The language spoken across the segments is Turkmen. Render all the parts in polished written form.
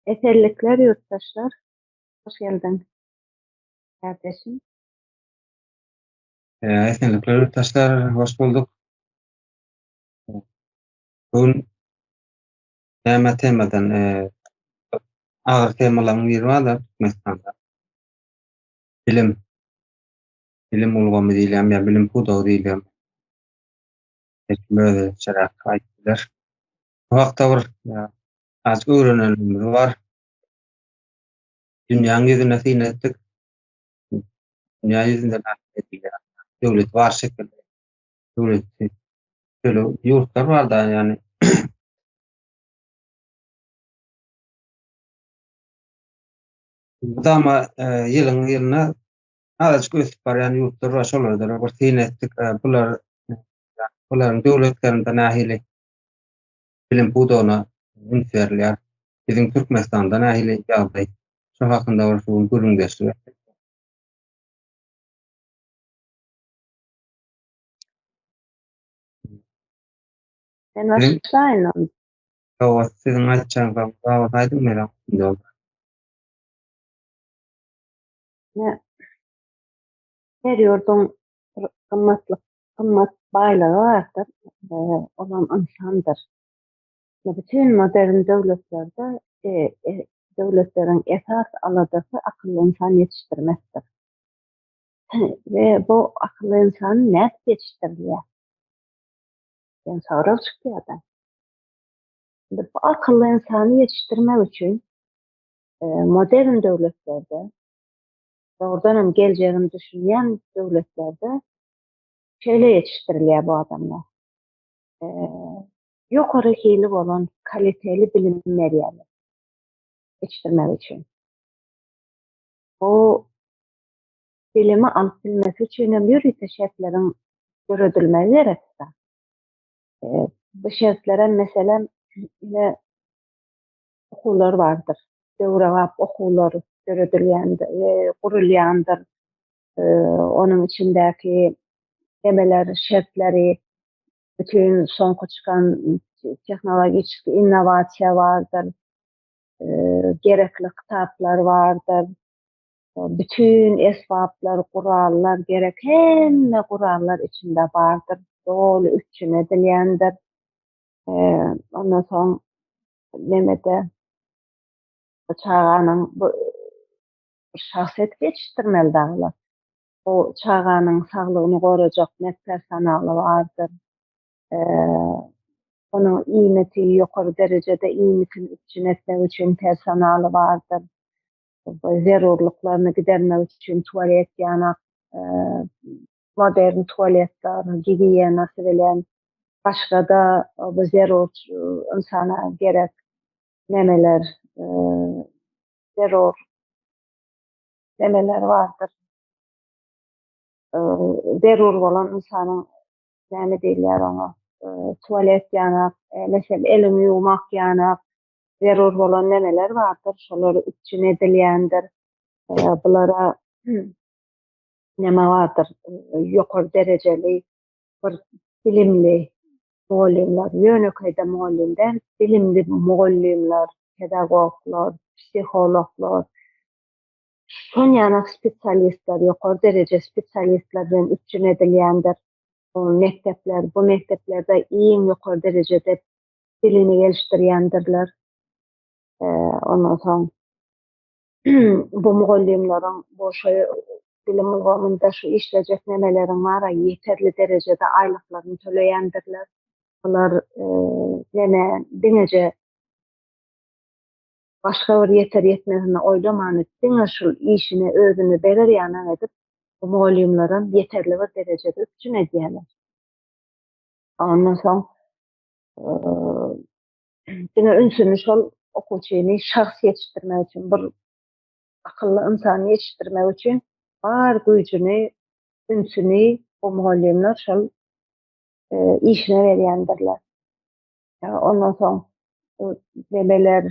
Esenlikler ýurtdaşlar. Hoş geldiň kärdeşim. Esenlikler ýurtdaşlar, hoş bulduk. Bu gün näme temadan agyr temalaryň biri bar-da Türkmenistanda. Bilim. Bilim ulgamy diýilýän ýa bilim pudagy diýilýän. Her kim özüçeräk aýdyp biler. Bu hakda bir azajyk öwrenenimiz bar. Dünýäň ýüzüne syn etdik. Dünýä ýüzünde näme edilýär? Döwlet bar şekilli. Döwlet şöyle ýurtlar bar da ýani Mydama e, ýylyň ýylyna azajyk ösüp barýan ýurtlar bar, şolarda bir syn etdik. E, bular bularyň döwletlerinde nähili bilim pudagyna üns berilýär. Biziň Türkmenistanda nähili ýagdaý? Şu hakynda bir şu gün gürrüňdeşlik etdik. Men başlaýyn onda. Hawa, siziň aýtjagyňyz babat aýdyň men indi bolsa. Ne? Her ýurduň bir gymmatlyk gymmat baýlygy bardyr, olam ynsandyr. Bütin modern döwletlerde döwletleriň esas aladasy akylly ynsan ýetişdirmekdir. We bu akylly ynsan nädip ýetişdirilýär? Diýen sorag çykýar-da. Indi bu akylly ynsany ýetişdirmek üçin modern döwletlerde, dogrudan hem geljegini düşünýän döwletlerde şeýle ýetişdirilýär bu adamlar. Ýokary hili bolan kaliteli bilim berýärler ýetişdirmek üçin. Bu bilimi alyp bilmesi üçin hem ýörite şertleriň döredilmegi gerekdir. Bu şertlerem meselem ine okuwlar bardyr. Döwrebap okuwlar döredilýändir, gurulýandyr. Onuň içindäki nemeler, şertleri bütin soňky çykan tehnologik innowasiýa bardyr. Gerekli kitaplar bardyr. Bütin esbaplar, gurallar gerek hemme gurallar içinde bardyr. Doly üpjün edilýändir. Ondan soň nemede bu çaganyň bu şahs edip ýetişdirmeli dagylar. Bu çaganyň saglygyny gorajak med personaly bardyr. Onuň iýmiti ýokary derejede iýmitini üpjün etmek üçin personaly bardyr. Zerurlyklaryny gidermek üçin tualet ýanak modern tualetler, gigiýenasy bilen başga-da bu zerur ynsana gerek nemeler zerur nemeler bardyr. Zerur bolan ynsanyň näme diýilýär oňa? Tualet ýanak, meselem, eliňi ýuwmak ýanak zerur bolan nemeler bardyr, şolar üpjün edilýändir. Bulara neme bardyr, ýokary derejeli bir bilimli mugallymlar, ýönekeýde mugallym däl, bilimli mugallymlar, pedagoglar, psihologlar, şon ýanak spesialistler, ýokary dereje spesialistler bilen üpjün edilýändir. Bu mekdepler, bu mekdeplerde iň ýokary derejede dilini gelişdirýändirler. Ondan soň bu mugallymlaryň bu şu bilim ulgamynda şu işlejek nemeleriň bar-a ýeterli derejede aýlyklaryny töleýändirler. Bular neme diňeje başga bir ýeter ýetmezini oýlaman diňe şul işine özüni berer ýanak edip bu mugallymlaram ýeterli bir derejede üpjün edýärler. Ondan soň diňe ünsüni şol okuwçyny şahs ýetişdirmek üçin, bir akylly ynsany ýetişdirmek üçin bar güýjüni, ünsüni bu mugallymlar şol işine berýändirler. Ondan soň nemeler,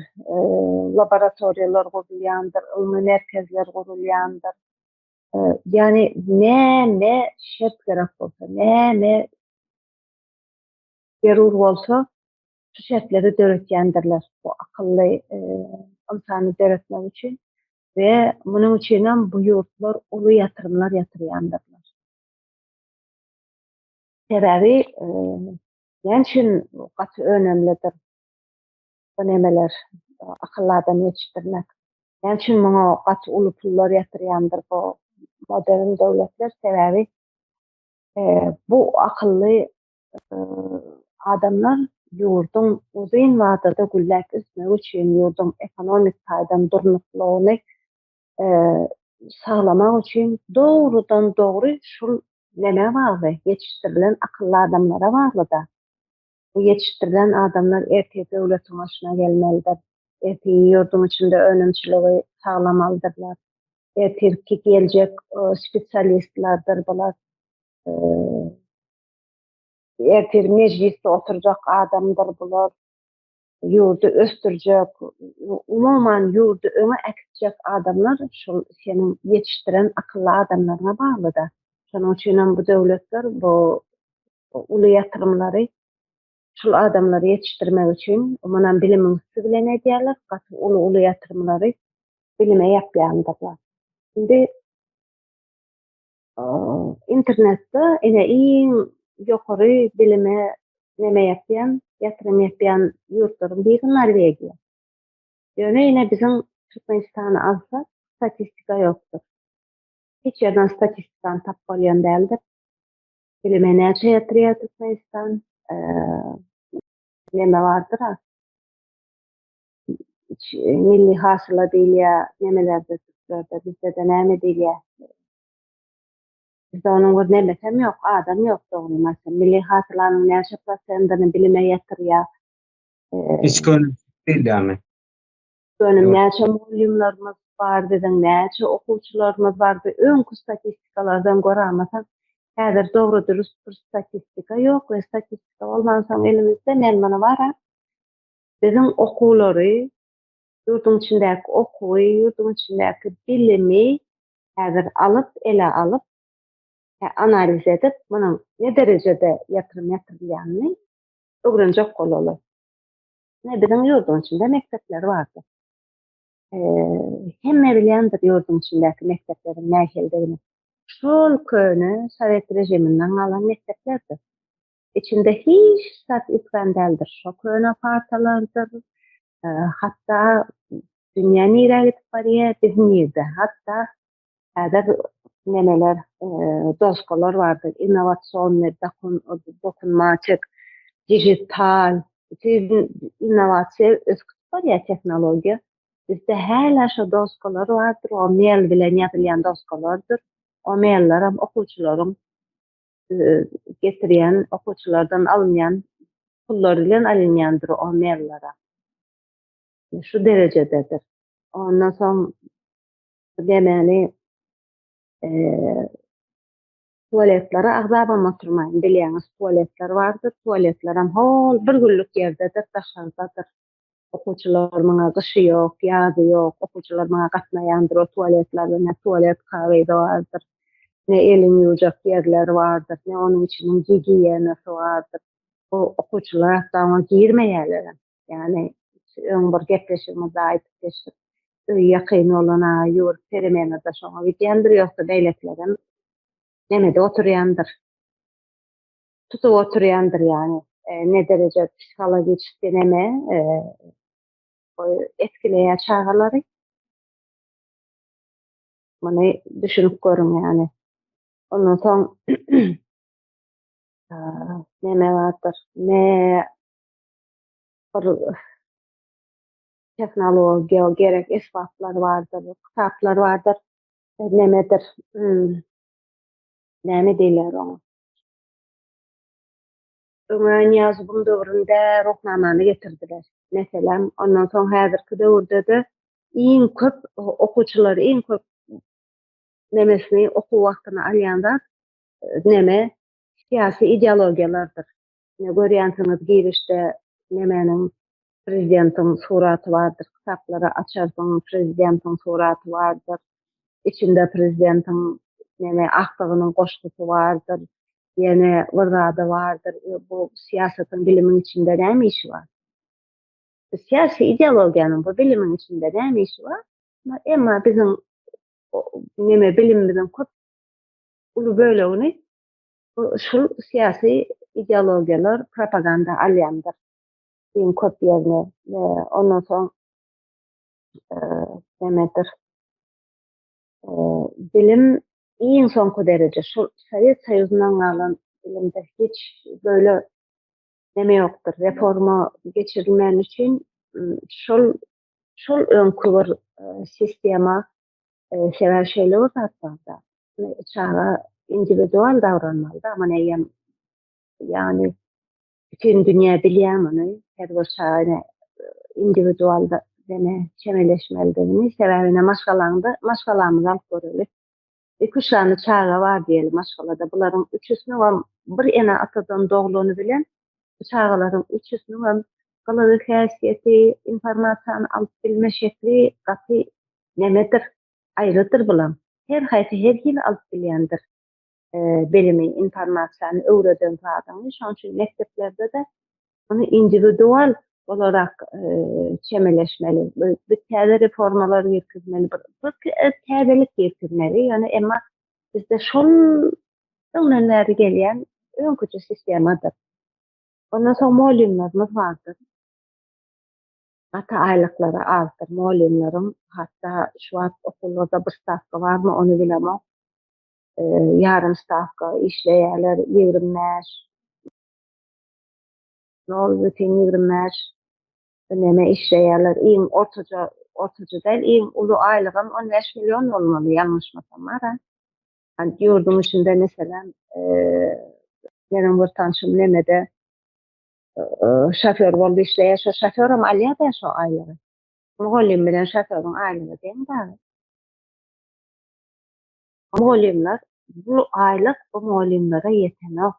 laboratoriýalar gurulýandyr, ylmy merkezler gurulýandyr. Ýagny näme şert gerek bolsa, näme zerur bolsa, şu şertleri döretýändirler. Bu akylly e, ynsany döretmek üçin we munuň üçinem bu ýurtlar uly ýatyrymlar ýatyrýandyrlar. Sebäbi näme üçin gaty önemlidir bu nemeler, akylly adam ýetişdirmek? Näme üçin muňa gaty uly pullar ýatyrýandyr bu modern döwletler? Sebäbi bu akylly adamlar ýurduň uzyn wadada gülläp ösmegi üçin, ýurduň ekonomik taýdan durnuklylygyny saglamak üçin dogrudan-dogry şul nämä bagly, ýetişdirilen akylly adamlara bagly-da. Bu ýetişdirilen adamlar ertir döwletiň başyna gelmelidir, ertir ýurduň içinde önümçiligi saglamalydyrlar, ertirki geljek spesialistlerdir bular. Ertir mejlisde oturjak adamdyr bular. Ýurdy ösdürjek, umuman ýurdy öňe äkitjek adamlar şol seniň ýetişdiren akylly adamlaryňa bagly-da. Şonuň üçinem bu döwletler bu uly ýatyrymlary şul adamlary ýetişdirmek üçin, munam bilimiň üsti bilen edýärler, gaty uly-uly ýatyrymlary bilime ýapýandyrlar. Indi internetde ine iň ýokary bilime neme ýapýan, ýatyrym ýapýan ýurtlaryň biri Norwegiýa. Ýöne ine biziň Türkmenistany alsak, statistika ýokdur. Hiç ýerden statistikany tapyp bolýan däldir. Bilime näçe ýatyrýar Türkmenistan? Neme bardyr-a? Milli hasyla diýilýär, nemelerde, türklerde, bizde-de näme diýilýär? Bizde onuň bir nemesem ýok, adam ýok dogrymy aýtsam. Milli hasylanyň näçe prosentini bilime ýatyrýar? Içki önüm diýilýärmi? Önüm näçe mugallymlarymyz bar biziň, näçe okuwçylarymyz bar, bu öňki statistikalardan göralmasak, häzir dogry-dürüst bir statistika ýok we statistika bolmansoň elimizde men muny bara biziň okuwlary, ýurduň içindäki okuwy, ýurduň içindäki bilimi häzir alyp, ele alyp, analiz edip, munuň ne derejede ýatyrym ýatyrylýanyny öwrenjek bolaly. Ine, biziň ýurduň içinde mekdepler bardy. Hemme bilýändir ýurduň içindäki mekdepleriň nähilidigini. Şol köne sowet režiminden galan mekdeplerdir. Içinde hiç zat üýtgän däldir. Şo köne partalardyr. Hatda dünýä nirä gidip barýar, biz nirde? Hatda häzir nemeler, doskalar bardyr, innowasionnyý dokunmaçik, dijital, bütin innowasiýa ösüp gidip barýar tehnologiýa. Bizde hälä şo doskalar bardyr, o mel bilen ýazylýan doskalardyr. O mellaram okuwçylaryň getirýän okuwçylardan alynýan pullar bilen alynýandyr o mellara. Şu derejededir. Ondan soň demäni tualetlere agzabam oturmaýyn. Bilýäňiz, tualetler bardyr. Tualetlerem hol bir günlük ýerdedir, daşardadyr. Okuwçylar muňa gyşy ýok, ýazy ýok, okuwçylar muňa gatnaýandyr o tualetlerde ne tualet kagyzy bardyr, ne eliňi ýuwjak ýerleri bardyr, ne onuň içiniň gigiýenasy bardyr. Bu okuwçylar hatda oňa girmeýärlerem. Ýagny öň bir gepleşigimizde aýdyp geçdik. Öýi ýakyn bolan aga ýüwürip peremenada şoňa gidýändir, ýogsa beýlekilerem nemede oturýandyr. Tutup oturýandyr ýagny ne dereje psihologiçeski neme etkileýär çagalary. Muny düşünip görüň ýagny. Ondan soň neme bardyr? Ne bir tehnologiýa gerek esbaplar bardyr, kitaplar bardyr, nemedir, näme diýilýär oňa? Öňe Nyýazowyň döwründe Ruhnamany getirdiler. Meselem, ondan soň häzirki döwürde-de iň köp okuwçylar iň köp nemesini okuw wagtyny alýan zat neme syýasy ideologiýalardyr. Ine görýänsiňiz girişde nemäniň prezidentiň suraty bardyr, kitaplary açarsyň prezidentiň suraty bardyr, içinde prezidentiň neme agtygynyň goşgusy bardyr, ýene bir zady bardyr. Bu syýasatyň bilimiň içinde näme işi bar? Syýasy ideologiýanyň bu bilimiň içinde näme işi bar? Emma biziň neme bilimimiziň köp uly bölegini şul syýasy ideologiýalar propaganda alýandyr. Iň köp ýerine. Ondan soň nämedir? Bilim iň soňky dereje şul Sowet Soýuzyndan galan bilimde hiç böyle neme ýokdur. Reforma geçirilmäni üçin şol şol öňki bir sistema sebäbi şeýle bir zat barda. Çaga indiwidual davranmaly da, muny eýýäm ýagny bütin dünýä bilýär muny. Her bir çaga indiwidual neme çemeleşmelidigini, sebäbi ine maşgalaňda maşgalamyzy alyp göreli. Iki-üç sany çaga bar diýeli maşgalada. Bularyň üçüsiniňem bir ene-atadan doglany bilen bu çagalaryň üçüsiniňem gylygy, häsiýeti, informasiýany alyp bilme şekli gaty nemedir, aýrydyr bulaň. Her haýsy her hili alyp bilýändir bilimi, informasiýany öwreden zadyňy. Şonuň üçin mekdeplerde-de muny indiwidual olarak çemeleşmeli. Bir täze reformalar girkizmeli, bir täzelik girkizmeli. Ýöne emma bizde şol öňden bäri gelýän öňküçe sistemadyr. Ondan soň mugallymlarymyz bardyr. Gaty aýlyklary azdyr mugallymlaryň. Hatda şu wagt okuwlarda bir stawka barmy ony bilemok. Ýarym stawka işleýärler, 25 0,25 neme işleýärler. Iň ortaça, ortaça däl, iň uly aýlygam 15 million bolmaly, ýalňyşmasam bara. Hani ýurduň içinde meselem, meniň bir tanşym nemede şoför bolup işleýär, şo şoföram alýar-da şo aýlygy. Mugallym bilen şoföriň aýlygy deň dagy. Mugallymlar bu aýlyk bu mugallymlara ýetenok.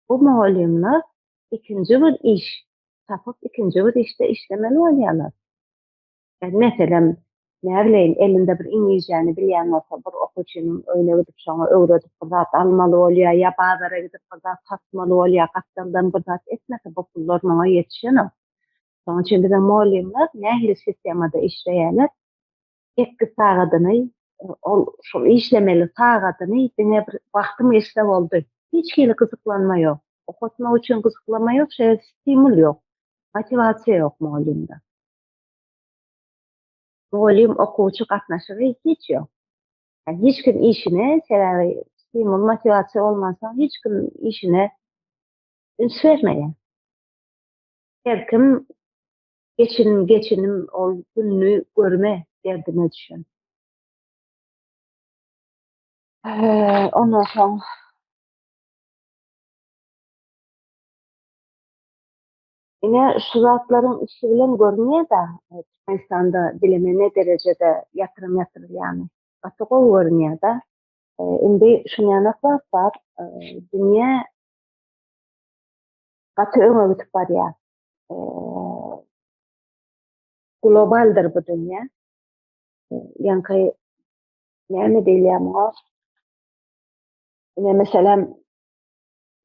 Bu mugallymlar ikinji bir iş tapyp, ikinji bir işde işlemeli bolýarlar. Yani meselem, näbileýin, elinde bir iňlizjäni bilýän bolsa, bir okuwçynyň öýüne gidip şoňa öwredip bir zat almaly bolýar, ýa bazara gidip bir zat satmaly bolýar, gapdaldan bir zat etmese bu pullar muňa ýetişenok. Şonuň üçin biziň mugallymlar nähili sistemada işleýärler? Sekiz sagadyny ol şol işlemeli sagadyny diňe bir wagtym geçse boldy. Hiç hili gyzyklanma ýok. Okatmak üçin gyzyklanma ýok, şeýle stimul ýok. Motiwasiýa ýok mugallymda. Mugallym okuwçy gatnaşygy hiç ýok. Yani hiç kim işine, sebäbi stimul, motiwasiýa bolmansoň hiç kim işine üns bermeýär. Her kim geçinim, geçinim ol gününi görme derdine düşen. Ondan soň Ine şu zatlaryň içi bilen görünýär-de, Türkmenistanda bilime ne derejede ýatyrym ýatyrylýany. Gaty gowy görünýär-de. Indi şunýanak zat bar, dünýä gaty öňe gidip barýar. Globaldyr bu dünýä. Ýaňky näme diýilýär muňa? Ine meselem,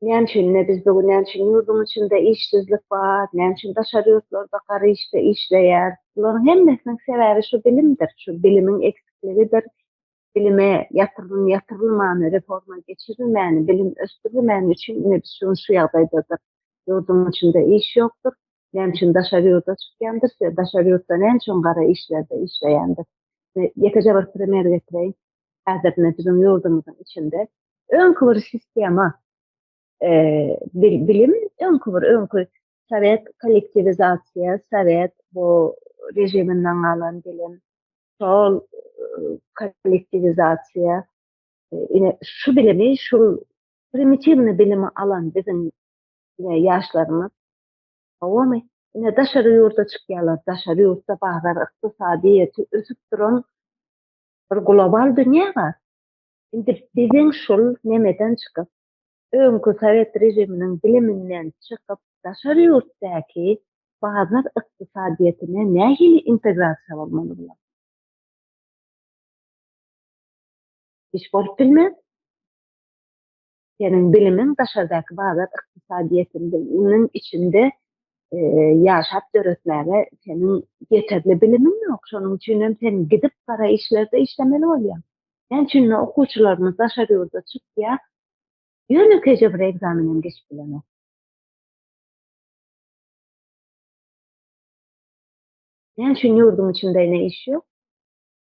Näme üçin ine biz bu gün näme üçin ýurduň içinde işsizlik bar, näme üçin daşary ýurtlarda gara işde işleýär? Bularyň hemmesiniň sebäbi şu bilimdir, şu bilimiň eksikligidir. Bilime ýatyrylym ýatyrylmany, reforma geçirilmäni, bilim ösdürilmäni üçin ine biz şu gün şu ýagdaýdadyr. Ýurduň içinde iş ýokdur. Näme üçin daşary ýurda çykýandyr, daşary ýurtda näme üçin gara işlerde işleýändir? Ýekeje bir primer getireýin. Häzir ine biziň ýurdumyzyň içinde öňki bir sistema bilim öňki bir öňki sowet kollektiwizasiýa, sowet bu režiminden galan bilim, şol kollektiwizasiýa ine şu bilimi, şu primitiwny bilimi alan biziň ine ýaşlarymyz howamy ine daşary ýurda çykýarlar, daşary ýurtda bazar ykdysadyýeti ösüp duran bir global dünýä bar. Indi biziň şul nemeden çykyp, öňki sowet režiminiň biliminden çykyp, daşary ýurtdaky bazar ykdysadyýetine nähili integrasiýa bolmaly bular? Hiç bolup bilmez. Seniň bilimiň daşardaky bazar ykdysadyýetiniň içinde Ýaşap döretmäge seniň ýeterli bilimiň ýok. Şonuň üçin hem sen gidip gara işlerde işlemeli bolýaň. Näme üçin okuwçylarymyz daşary ýurda çykýar, ýönekeýje bir ekzamen hem geçip bilenok. Näme üçin ýurduň içinde ine iş ýok?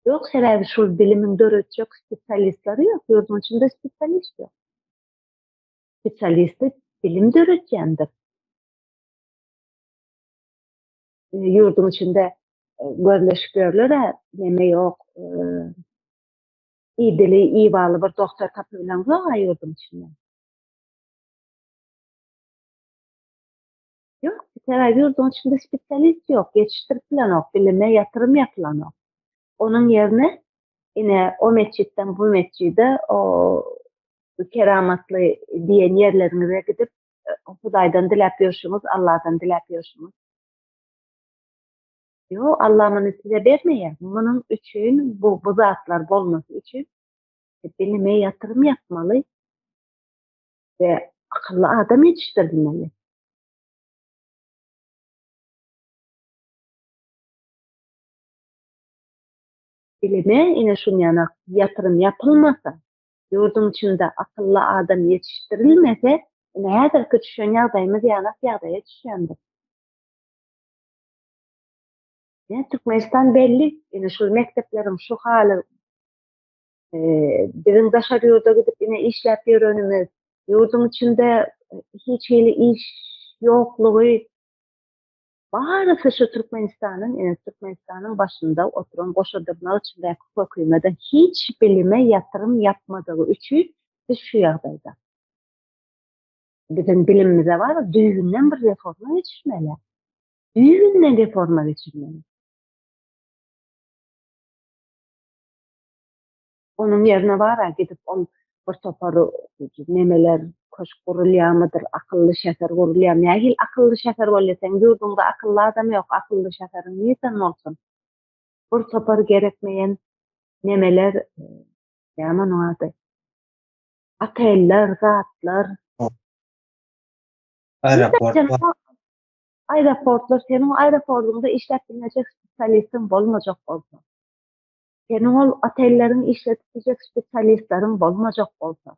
Ýok, sebäbi şol bilimiň döretjek spesialistleri ýok, ýurduň içinde spesialist ýok. Spesialisti bilim döretýändir. Ýurduň içinde gözleşip ýörler-ä, neme ýok, idili, ibaly bir dogtor tapyp bileňzok-a ýurduň içinde. Ýok, sebäbi ýurduň içinde spesialist ýok, ýetişdirip bilenok, bilime ýatyrym ýapylanok. Onuň ýerine ine o metjitden bu metjide, o keramatly diýen ýerleriňize gidip, Hudaýdan diläp ýörşüňiz, Alladan diläp ýörşüňiz. Ýok, Alla muny size bermeýär. Munuň üçin, bu bu zatlar bolmasy üçin bilime ýatyrym ýapmaly. We akylly adam ýetişdirilmeli. Bilime ine şunýanak ýatyrym ýapylmasa, ýurduň içinde akylly adam ýetişdirilmese, ine häzirki düşen ýagdaýymyz ýanak ýagdaýa düşýändir. Ine Türkmenistan belli, ine şul mekdepleriň şu haly Biziň daşary ýurda gidip ine işläp ýörenimiz, ýurduň içinde hiç hili iş ýoklugy barysy şu Türkmenistanyň ine Türkmenistanyň başynda oturan goşa dyrnak içindäki hökümediň hiç bilime ýatyrym ýapmadygy üçin biz şu ýagdaýda. Biziň bilimimize bar düýbünden bir reforma geçirmeli. Düýbünden reforma geçirmeli. Onuň ýerine bar-a gidip ol bir topar nemeler, köşk gurulýarmydyr, akylly şäher gurulýar. Nähili akylly şäher bolýar? Seň ýurduňda akylly adam ýok, akylly şäheriň nirden bolsun? Bir topar gerekmeýän nemeler, näme onuň ady? Oteller, zatlar. Aeroportlar. Aeroportlar, seniň aeroportuňda işläp bilmejek spesialistiň bolmajak bolsa. Seniň ol otelleriň işledip biljek spesialistleriň bolmajak bolsa,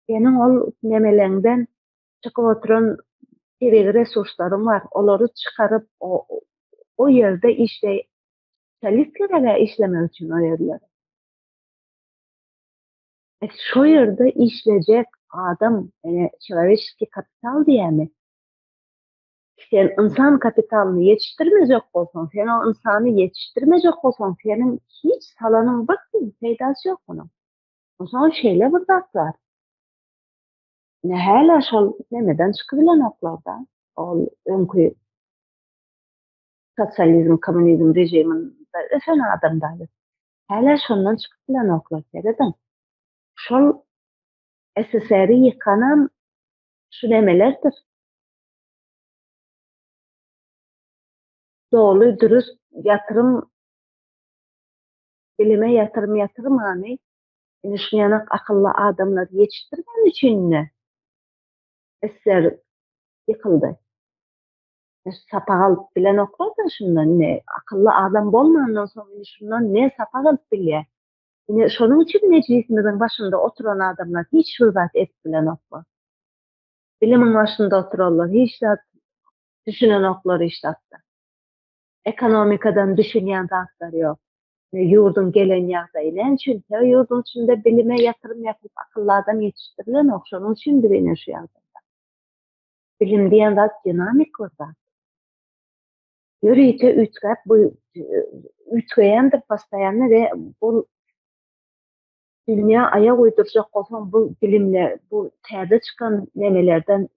seniň ol nemeleňden çykyp oturan tebigy resurslaryň bar, olary çykaryp o ýerde işleý spesialist gereg-ä işlemek üçin o ýerlere. E şo ýerde işlejek adam, ene çelowečeskiý kapital diýýämi? Sen ynsan kapitalyny ýetişdirmejek bolsaň, sen o ynsany ýetişdirmejek bolsaň, seniň hiç salanyň bir tiýin peýdasy ýok munuň. Onsoňam şeýle bir zat bar. Ine hälä şol nemeden çykybilenoklar-da, ol öňki sosializm, kommunizm režiminde ösen adamlar. Hälä şondan çykyp bilenoklar, serediň. Şol SSR-i ýykanam şu nemelerdir. Doly dürüst ýatyrym bilime ýatyrym ýatyrmany ine şunýanak akylly adamlar ýetişdirmän üçin-de ssr ýykyldy. Sapak alyp bilenoklar-da şundan ine akylly adam bolmandan soň indi şundan ne sapak alyp bilýär. Ine şonuň üçin mejlisimiziň başynda oturan adamlar hiç bir zat edip bilenoklar. Bilimiň başynda oturanlar hiç zat düşünenoklar hiç zatda. Ekonomikadan düşünýän zatlary ýok. Ýurduň gelen ýagdaýy näme üçin? Sebäbi ýurduň içinde bilime ýatyrym ýapyp akylly adam ýetişdirilenok. Şonuň üçin biz ine şu ýagdaýda. Bilim diýen zat dinamik bir zat. Ýörite üýtgäp bu üýtgeýändir postoýanno we bu Dünýä aýak uýdurjak bolsaň bu bilimle bu täze çykan nemelerden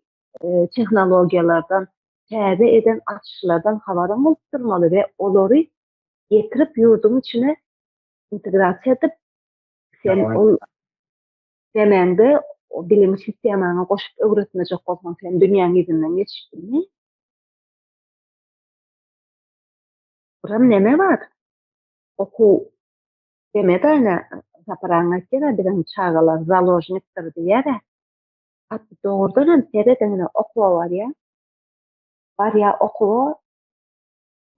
tehnologiýalardan täze eden açyşlardan habaryň bolup durmaly we olary getirip ýurduň içine integrasiýa edip sen ol nemäňde o bilim sistemaňa goşup öwretmejek bolsaň sen dünýäň yzyndan ýetişip bilmeýäň. Buram neme bar? Okuw Demek aýna Sapar agaň aýtýar-a biziň çagalar založnikdir diýýär-ä. Gaty dogrudan hem serediň ine okuwa barýar. Barýar okuwa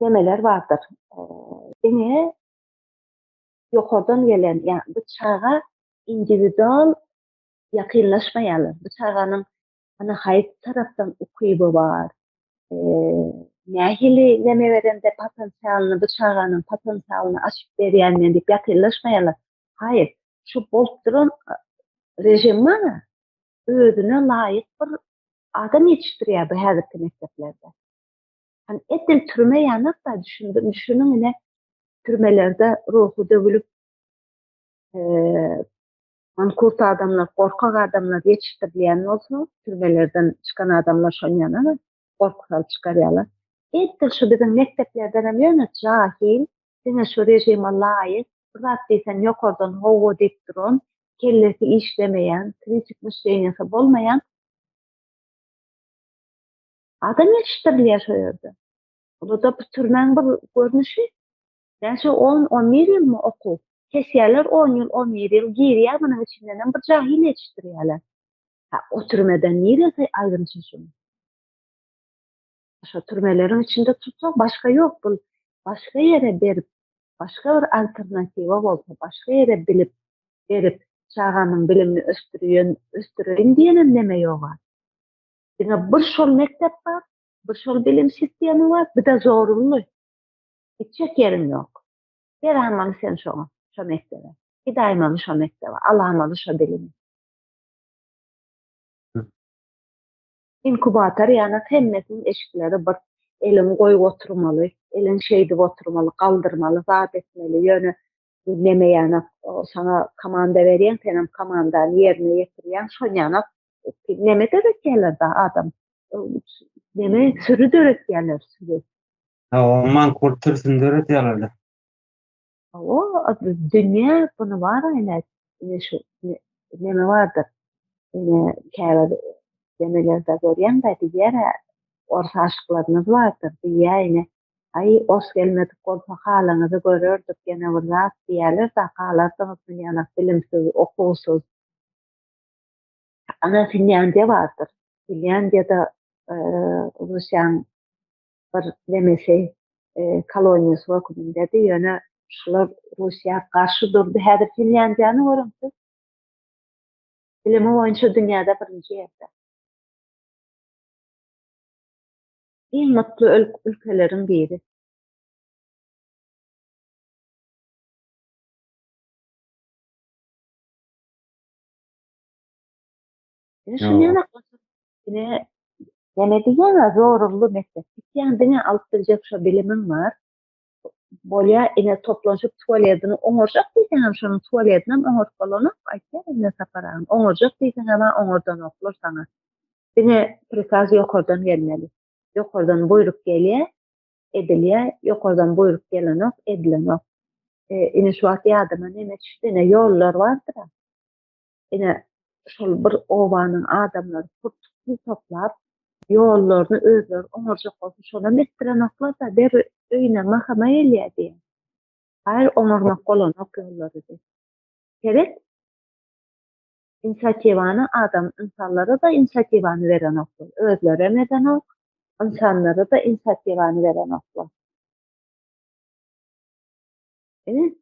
nemeler bardyr. Diňe ýokardan gelen, ýa bu çaga indiwidual ýakynlaşmaýarlar. Bu çaganyň ana haýsy tarapdan ukyby bar, nähili neme berende potensialyny bu çaganyň potensialyny açyp berýän men diýip ýakynlaşmaýarlar. Haýyr, şu bolup duran režim bar, özüne laýyk bir adam ýetişdirýär bu häzirki mekdeplerde. Hani edil türme ýanak-da düşündim, düşüniň ine türmelerde ruhy döwülip mankurt adamlar, gorkak adamlar ýetişdirilýän bolsa, türmelerden çykan adamlar şon ýanak gorky salyp çykarýarlar. Edil şu biziň mekdeplerden hem ýöne jahil, diňe şu režime laýyk, bir zat diýseň ýokardan hawa diýip duran, kellesi işlemeýän, kritik myşleniýasy bolmaýan adam ýetişdirilýär şo ýerde. Bu-da bu türmäň bir görnüşi. Näçe on, on bir ýylmy okuw? Kesýärler on ýyl, on bir ýyl girýär, munuň içindenem bir jahil ýetişdirýärler. Ha, o türmeden niresi aýrymçy şuň? Şo türmeleriň içinde tutsak başga ýok bul başga ýere berip, başga bir alternatiwa bolsa, başga ýere bilip, berip, çagamyň bilimini ösdürýän, ösdüreýin diýenem neme ýoga. Diňe bir şol mekdep bar, bir şol bilim sistemi bar, bir-de zorunly. Gitjek ýeriň ýok. Beräýmeli sen şoňa, şo mekdebe. Gidäýmeli şo mekdebe, alamaly şo bilimi. Inkubator ýanak hemmesiniň eşikleri bir eliňi goýup oturmaly, eliňi şeýdip oturmaly, galdyrmaly, zat etmeli, ýöne neme ýanak saňa komanda berýäň, senem komandany ýerine ýetirýäň, şon ýanak neme döretýärler-da adam, neme süri döretýärler, süri. Hawa, mankurt sürüsini döretýärler-de. Hawa, dünýä buny bar ine, ine şu neme bardyr. Ine käbir demelerde görýäň-dä diýýär-ä, ors aşyklarymyz bardyr diýýär ine. Aý, ors gelmedik bolsa halyňyzy görerdik, ýene bir zat diýýärler-dä, galardyňyz dünýänak bilimsiz, okuwsyz. Ana Finlýandiýa bardyr. Finlýandiýada Russiýanyň bir nemesi koloniýasy hökmündedi, ýöne şular Russiýa garşy durdy. Häzir Finlýandiýany görüň siz. Bilimi boýunça dünýäde birinji ýerde. Iň mutly ülkeleriň biri. Ine şuny ýaly ine Näme diýýäň-ä zorunly mekdep. Gitýäň diňe alyp biljek şo bilimiň bar. Bolýa ine toplanyşyp tualedini oňarjak diýseňem şonuň tualedinem oňaryp bolanok aýtýar ine Sapar agam. Oňarjak diýseňem-ä oňardanoklar saňa. Diňe prikaz ýokardan gelmeli. Ýokardan buýruk gelýä, edilýä, ýokardan buýruk gelenok, edilenok. Ine şu wagt ýadyma neme düşdi ine ýollar bardyr-a. Ine, şol bir obanyň adamlary pul toplap, ýollaryny özleri oňarjak bolsa, şonam etdirenoklar-da, ber öýüne mahama gelýär diýýär. Haýyr, oňarmak bolanok ýollary diýip. Seret, inisiatiwany adam, ynsanlara-da inisiatiwany berenoklar. Özlerem edenok, ynsanlara-da inisiatiwany berenoklar. Ine,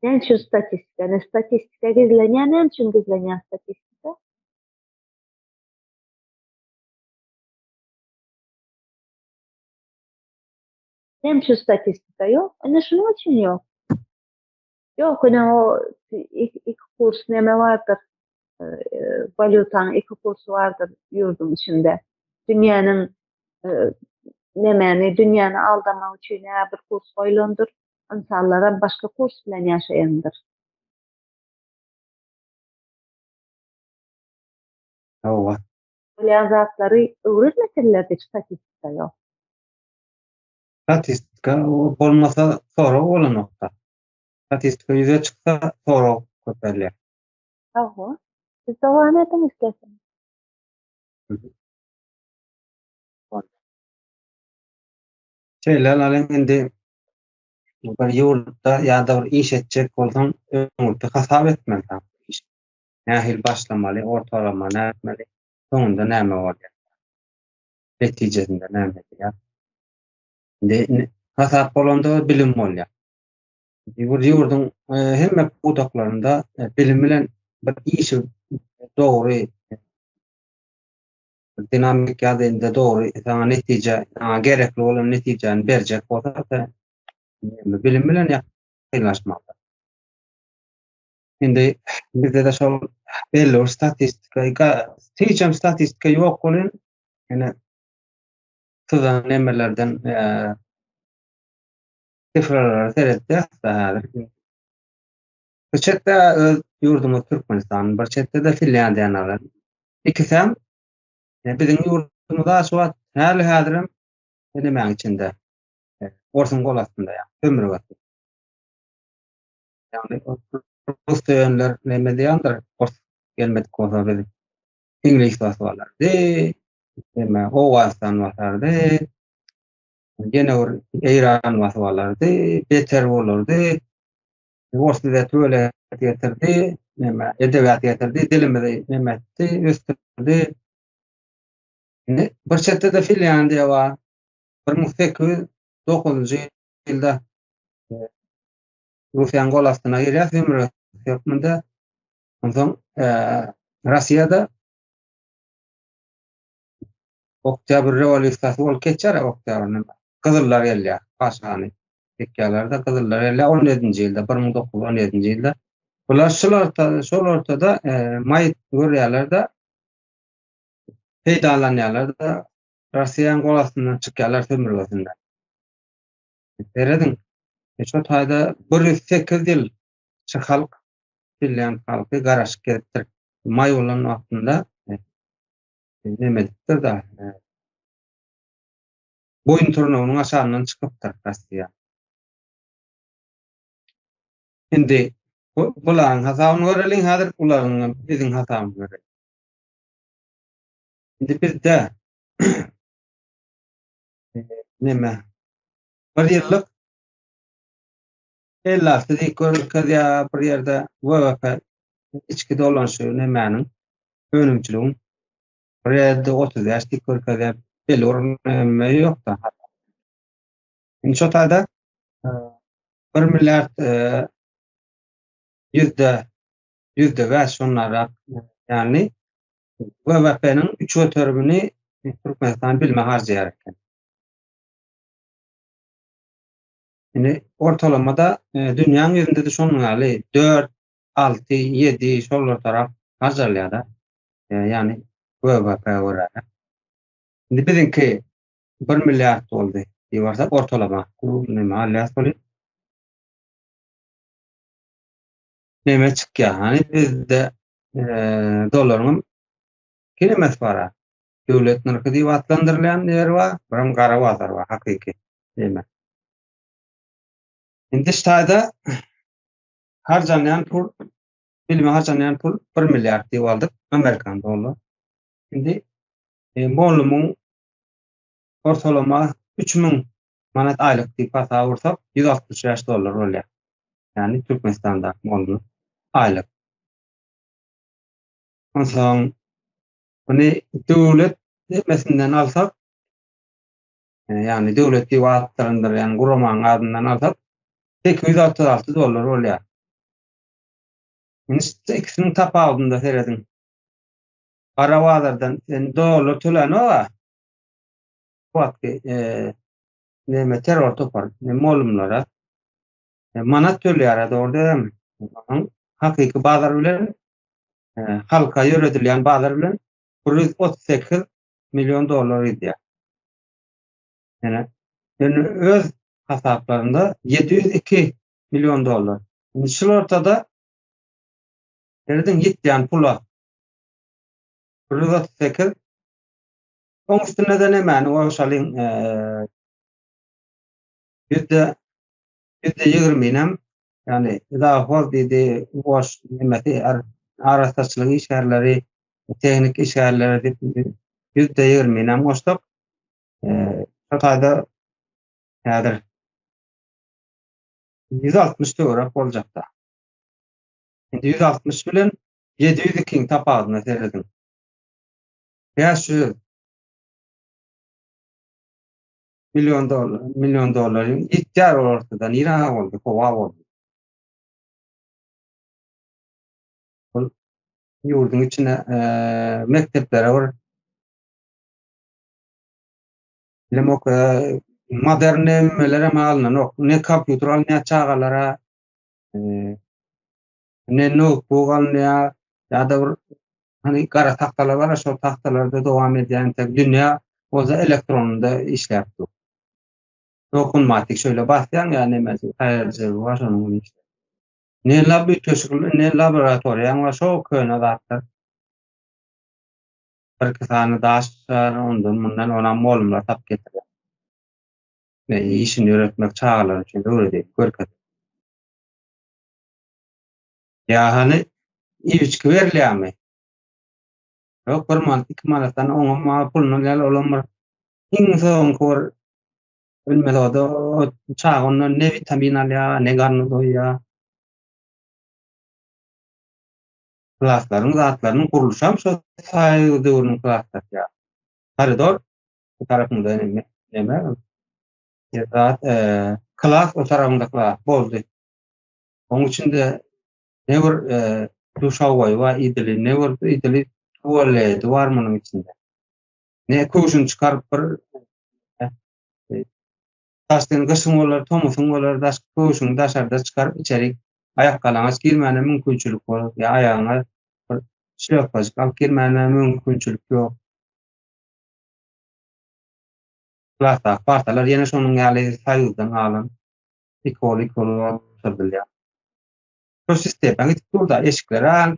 näme üçin statistika? Ine, statistika gizlenýär, näme üçin gizlenýär statistika? Näme üçin statistika ýok? Ine, şunuň üçin ýok. Ýok, ine o iki kurs neme bardyr? E, walýutanyň iki kursy bardyr ýurduň içinde. Dünýäniň e, nemäni, dünýäni aldamak üçin bir kurs goýlandyr. Ynsanlaram başga kurs bilen ýaşaýandyr. Hawa. Bolýan zatlary öwrenmeseler hiç statistika ýok. Statistika bolmasa sorag bolanokda. Statistika ýüze çyksa sorag köpelýär. Hawa. Siz dowam ediň isleseňiz. Şeýle alalyň indi bir ýurtda ýa-da bir iş etjek bolsaň öňürti hasap etmeli sen iş. Nähili başlamaly, ortalama nätmeli, soňunda näme bolýar. Netijesinde näme edýär? Indi hasap bolanda bilim bolýar. Bir ýurduň e, hemme pudaklarynda e, bilim bilen bir işi dogry dinamik ýagdaýynda dogry saňa netije, saňa gerekli bolan netijäni berjek bolsa, bilim bilen ýakynlaşmaly. Indi bizde-de şol belli bir statistika, hiç hem statistika ýok welin, ýöne syzan nemelerden sifralara seretýäs-de häzir. Bir çetde öz ýurdumyz Türkmenistan, bir çetde-de Finlýandiýany alan. Ikisem biziň ýurdumyzda şu wagt häli-häzirem nemäň içinde, orsuň gol astynda ýa, sömürgesi. Ýagny rus söýenler näme diýendir, ors gelmedik bolsa biz iňlis basyp alardy, näme Owganystan basardy, ýene bir Eýran basyp alardy, beter bolardy. Ors bize tüwelek getirdi, näme edebiýat getirdi, dilimizi näme etdi, ösdürdi. Indi bir çetde-de Finlýandiýa bar. 1809-njy ýylda Russiýanyň gol astyna girýär sömürgesi hökmünde. Onsoň Russiýada Oktýabr rewolýusiýasy bolup geçýär, oktýabr gyzyllar gelýär, paşany çekýärler-de gyzyllar gelýär 17-nji ýylda, 1917-nji ýylda. Bular şul ortada, şol ortada maýyp görýärler-de, peýdalanýarlar-da, Russiýanyň gol astyndan çykýarlar sömürgesinden. Serediň, şo taýda 108 ýyl şu halk, finlýand halky garaşyp gezipdir. Maý bolan wagtynda neme edipdir-de, boýun tyrnagynyň aşagyndan çykypdyr Russiýa. Indi bularyň hasabyny göreliň, häzir bularyň biziň hasabyny göreliň. Indi bizde neme bir ýyllyk 56 diýip görkezýär bir ýerde WWP içki dolanyşygy nemäniň önümçiligiň bir ýerde 35 diýip görkezýär. Belli bir neme ýok-da. Indi şo taýda 1 milliard %5 şondarak ýagny WWP-niň 3 göterimini Türkmenistan bilime harjaýar eken. Indi ortalamada dünýäň ýüzünde-de şonuň ýaly 4, 6, 7 şolar tarap harjalýar-da. Ýagny WWP görä. Indi biziňki 1 milliard boldy diýip alsak ortalama. Näme alýas ony? Näme çykýar? Hany bizde dollaryň kelemesi bar. Döwlet nyrhy diýip atlandyrylýan ýer bar, birem gara bazar bar, hakyky neme. Indi şu taýda harjanýan pul, bilime harjanýan pul 1 milliard diýip aldyk, amerikan dollar. Indi e, mollumyň ortalama 3000 manat aýlyk diýip hasap ursak, 165 dollar bolýar. Ýagny Türkmenistanda mollum aýlyk. Onsoň Muny döwlet hemmesinden alsak, ýagny döwlet diýip atlandyrylýan guramanyň adyndan alsak, 866 dollar bolýar. Indi ikisiniň tapawudyna serediň. Gara bazardan sen dollar töläňok-a. Wagtky näme terror topar, molumlara manat töleýär, dogry dälmi? Onuň hakyky bazar bilen halka ýöredilýän bazar bilen 138 million dollar gidýär. Ýöne ýöne öz hasaplarynda 702 million dollar. Indi şul ortada serediň ýitýän pula 138 oň üstünde de nämäni goşalyň ýüzde %20-nem ýagny zawhoz diýdi, goş nemesi, arassaçylyk işgärleri, tehnik işgärleri diýip %20-nem goşsak, şo taýda häzir 160 töwerek boljakda. Indi 160 bilen 702-iň tapawudyna serediň. 500. Million dollar, million dollar ýitýär ol ortada, nirä boldy, howa boldy. Ol ýurduň içine mekdeplere bir bilemok, modern nemeler hem alynanok. Ne kompýuter alynýar çagalara, ne noutbuk alynýar, ýa-da bir hani gara tagtalar bar, şol tagtalarda dowam edýän entek dünýä bolsa elektronda işläp dur. Dokunmatik şöyle basýaň ýa nemesi taýajygy bar şonuň bilen işläp. Ne lab üýtgeşik, ne laboratoriýaň bar, şo köne zatlar. Bir-iki sany daş bar, ondan mundan onam mugallymlar tapyp getirýär. Ne işini ýöretmek çagalar üçin öwredip görkezip. Ýa hany iýip-içgi berilýärmi? Ýok, bir manat, iki manatdan oňam maňa puluny alýarlar, olam bir iň soňky bir bilmez o-da o çaga ondan ne witamin alýar, ne garny doýýar. Klaslaryň zatlarynyň gurluşam şo soýuz döwrüniň klaslary ýaly. Koridor bu tarapynda neme, neme zat, klas o tarapynda klas boldy. Oň içinde ne bir duşawoýy bar idili, ne bir idili tualeti bar munuň içinde. Ne köwşüni çykaryp bir daşdan gyşyň bolar, tomusyň bolar, daş köwşüňi daşarda çykaryp içerik aýakgalaňaç girmäne mümkinçilik bolar. Ýa aýagyňa bir şlýopkajyk alyp girmäne mümkinçilik ýok. Klasdaky partalar ýene şonuň ýaly soýuzdan galan. Ikol ikol oturdylýar. Şu sistema gidip dur-da, eşikleri al.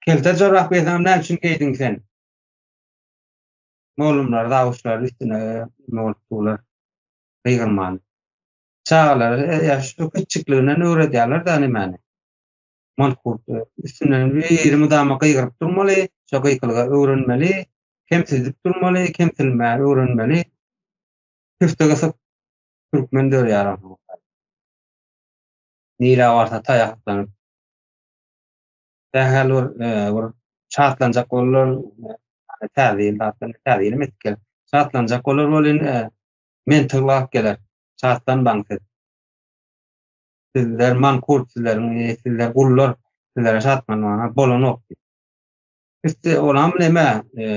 Kelte jorap geýseňem näme üçin geýdiň sen? Mugallymlar, zawuçlar üstüne neme bolup durlar. Gygyrman. Çagalary ýa şu kiçjikliginden öwredýärler-de nämäni. Mankurt üstünden biri mydama gygyryp durmaly, şo gykylyga öwrenmeli, kemsidip durmaly, kemsilmäge öwrenmeli. Püfte gysyp Türkmen dörýär onsoň. Nirä barsa taýaklanyp. Sähel bir, e, bir şatlanjak bolar. Täze ýyl zatdan täze ýyl etdik gel. Şatlanjak bolar welin, e, men tyglap geler. Şatlanmaň siz. Sizler mankurt sizleriň, e, sizler gullar, sizlere şatlanmaga bolanok. Üsti olam neme, e,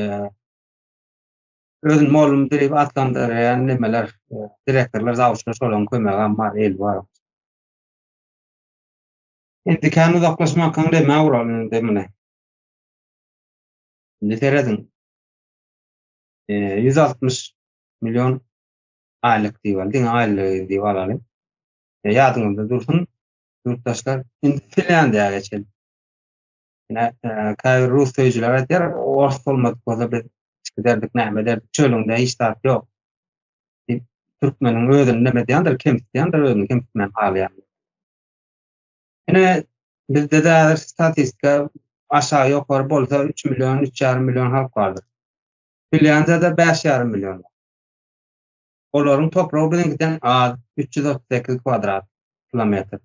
Özüni mollum diýip atlandyrýan nemeler, direktorlar, zawuçlar şolaryň kömegem bar, eli bar. Indi kän uzaklaşmankaň demä uraly indi muny. Indi serediň. 160 million aýlyk diýip al, diňe aýlygy diýip alaly. Ýadyňyzda dursun, ýurtdaşlar. Indi Finlýandiýa geçelim. Ine, käbir rus söýüjiler aýdýar, ors bolmadyk bolsa biz giderdik, näme ederdik, çölüňde hiç zat ýok. Diýip, türkmeniň özüni neme edýändir, kemsitýändir, özüni kemsitmän galýar. Ine, bizde-de häzir statistika aşagy ýokary bolsa 3 million, 3,5 million halk bardyr. Finlýandiýada 5,5 million. Olaryň topragy biziňkiden az, 338 kwadrat kilometr.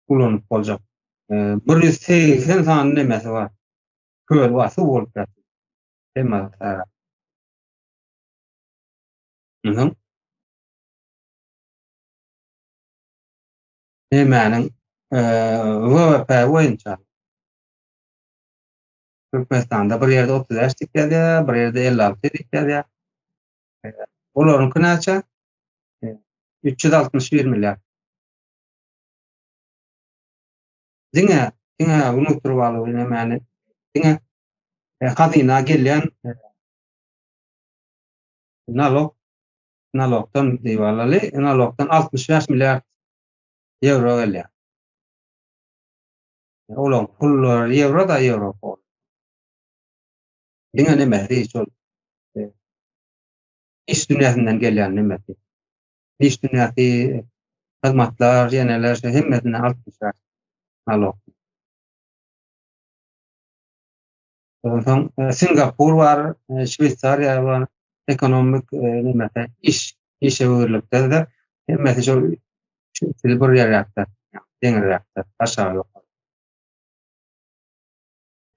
Ulanyp boljak. 180 sany nemesi bar. Köl bar, suw bolup ýatyr. Hemme tarap. Mhm. Nemäniň WWP boýunça Türkmenistanda bir ýerde 35 diýip ýazýar, bir ýerde 56 diýip ýazýar. Olaryňky näçe? 361 milliard. Diňe, diňe unutdyryp alyp nämäni, diňe hazyna gelýän nalog, nalogdan diýip alaly, nalogdan 65 milliard ýewro gelýär. Olaryň pullary ýewro da ýewro. Diňe nemesi şol iş dünýäsinden gelýän nemesi. Iş dünýäsi, hyzmatlar, ýeneler şu hemmesinden 65 nalog. Onsoň e, Singapur bar, e, Şweýsariýa bar, ekonomik e, nemesi, iş işewürlikde de hemmesi şol üçüsi bir ýerräkde, deňirräkde, aşagy ýokary.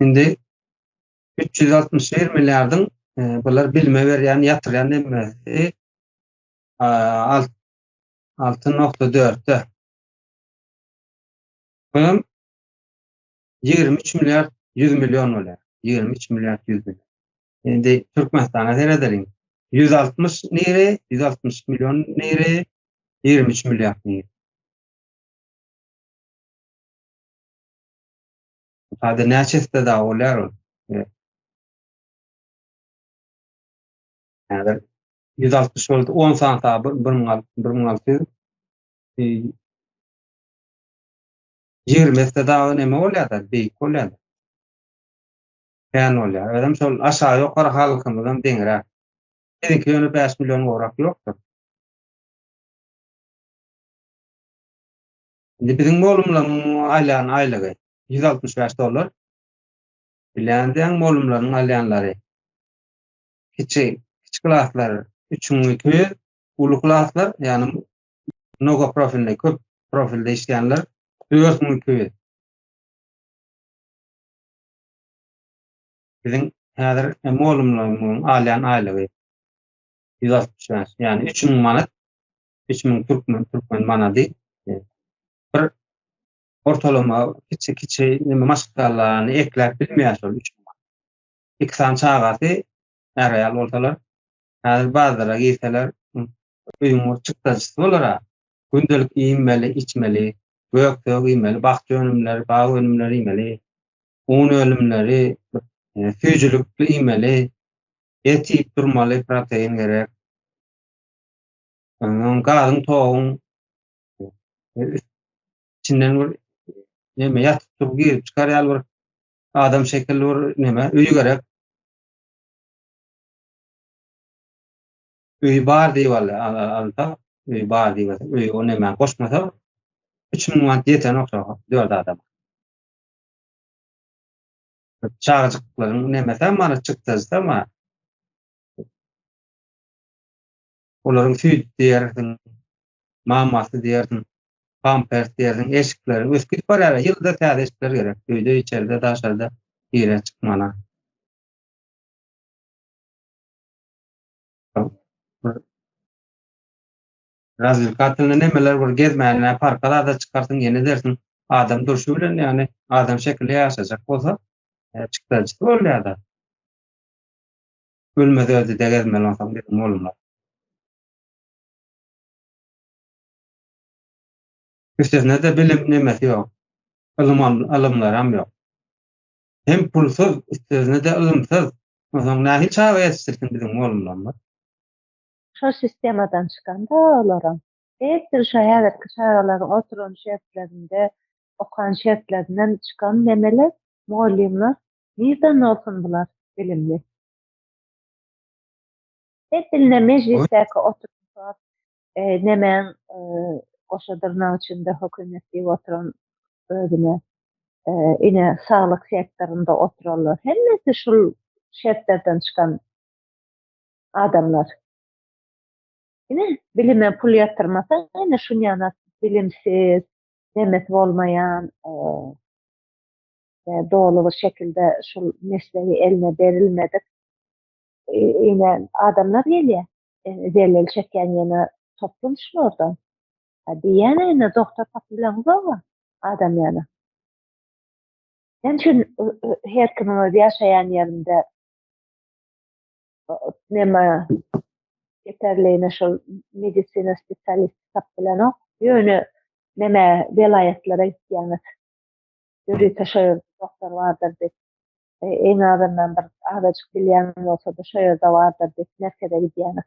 Indi 361 milliardyň. Bular bilime berýän, ýatyrýan nemesi 6.4-de. Bulam 23 milliard 100 million bolýar. 23 milliard 100 million. Indi Türkmenistana seredeliň. 160 nire, 160 million nire, 23 milliard nire. Hadi näçe daha bolýar ol? Häzir 160 boldy, 10 sany ta 1600. 20 esse dagy neme bolýar-da, beýik bolýar. Kän bolýar. Özem şol aşagy ýokary halkymyzam deňräk. Biziňki ýöne 5 million gowrak ýokdur. Indi biziň molumlaryň alýan aýlygy 165 dollar. Bilýän diýen molumlaryň alýanlary. Kiçi, kiçi klaslar 3200, uly klaslar, ýagny mnogo profilli, köp profilde işleýänler 4200. Biziň häzir molumlarymyzyň alýan aýlygy 165, ýagny 3000 manat, 3000 türkmen, türkmen manady. Bir ortalama kiçi kiçi neme maşgalany ekläp bilmeýär şol 3000 manat. Iki sany çagasy är-aýal bolsalar, häzir bazara girseler, öýüň bir çykdajysy bolar-a. Gündelik iýmeli, içmeli, gök-sök iýmeli, bakja önümleri, bag önümleri iýmeli, un önümleri, süýjülikli iýmeli, et iýip durmaly, protein gerek. Ondan gazyň, toguň içinden bir neme ýatyp durup girip çykar ýaly bir adam şekilli bir neme öý gerek. Öýi bar diýip alsa, öýi bar diýip alsa, öýi o nämä goşmasa, 3000 manat ýetenok şo dört adama. Çagajyklaryň nemesem bar, çykdajysam bar. Olaryň süýt diýersiň, mamasy diýersiň, pampers diýersiň, eşikleri ösüp gidip barýar. Ýylda täze eşikler gerek. Öýde, içerde, daşarda girä çykmana. Razwilkatelny nemeler bir gezmäne parka zada çykarsyň ýene dersiň adam durşy bilen ýagny adam şekilli ýaşajak bolsa e, çykdajysy bolýar-da. Ölmez özi de gezmeli onsoň biziň oglumlar. Üstesine-de bilim nemesi ýok. Ylym ylymlaram ýok. Hem pulsuz, üstesine-de ylymsyz. Onsoň nähili çaga ýetişdirsin biziň oglumlarymyz? Şol sistemadan çykanda olaram. Edil şo häzirki çagalaryň oturan şertlerinde, okan şertlerinden çykan nemeler, mugallymlar nirden bolsun bular bilimli? Edil ne mejlisdäki oturan nemäň goşa dyrnak içinde hökümet diýip oturan özüne ine saglyk sektorynda oturanlar hemmesi şul şertlerden çykan adamlar. Ine bilime pul ýatyrmasaň ine şunýana bilimsiz, nemesi bolmaýan doly bir şekilde şul meslegi eline berilmedik ine adamlar gelýär. Zelel çekýän ýene toplum şulardan. Ha diýýän ine doktor tapyp bileňzok adam ýaly. Näme üçin her kimiň öz ýaşaýan ýerinde neme ýeterli ine şol medisina spesialisti tapyp bilenok. Ýöne neme welaýatlara gitýäňiz. Ýörite şo ýerde doktor bardyr diýip. Iň azyndan bir azajyk bilýän bolsa-da şo ýerde bardyr diýip merkeze gidýäňiz.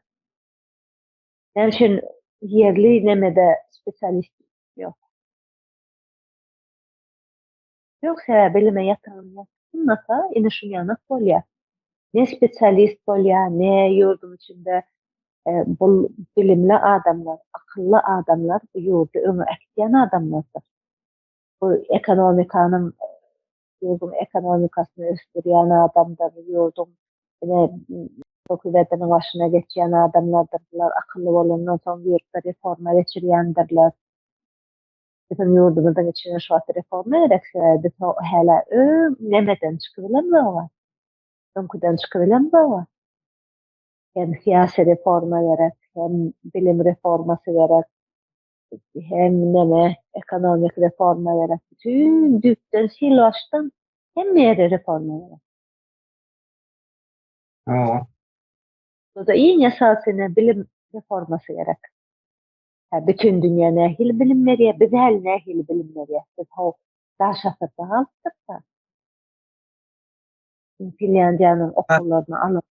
Näme üçin ýerli nemede spesialist ýok? Ýok, sebäbi bilime ýatyrym ýatyrylmasa, ine şunýanak bolýar. Ne spesialist bolýar, ne ýurduň içinde bul bilimli adamlar, akylly adamlar bu ýurdy öňe äkitýän adamlardyr. Bu ekonomikanyň ýurduň ekonomikasyny ösdürýän adamdyr, ýurduň ine hökümetiniň başyna geçýän adamlardyr. Bular akylly bolandan soň ýurtda reforma geçirýändirler. Biziň ýurdumyzyň içine şu wagt reforma gerek, sebäbi biz hälä öň nemeden çykybilemzok. Öňküden çykybilemzok. Hem syýasy reforma gerek, hem bilim reformasy gerek, hem neme ekonomik reforma gerek. Bütün düýpden sil başdan hemme ýerde reforma gerek. Hawa. Bu-da iň esasy ne bilim reformasy gerek. Hä bütün dünýä nähili bilim berýär, biz häli nähili bilim berýäs? Biz ho daş asyrda galypdyk-da. Finlýandiýanyň okuwlaryny alyp.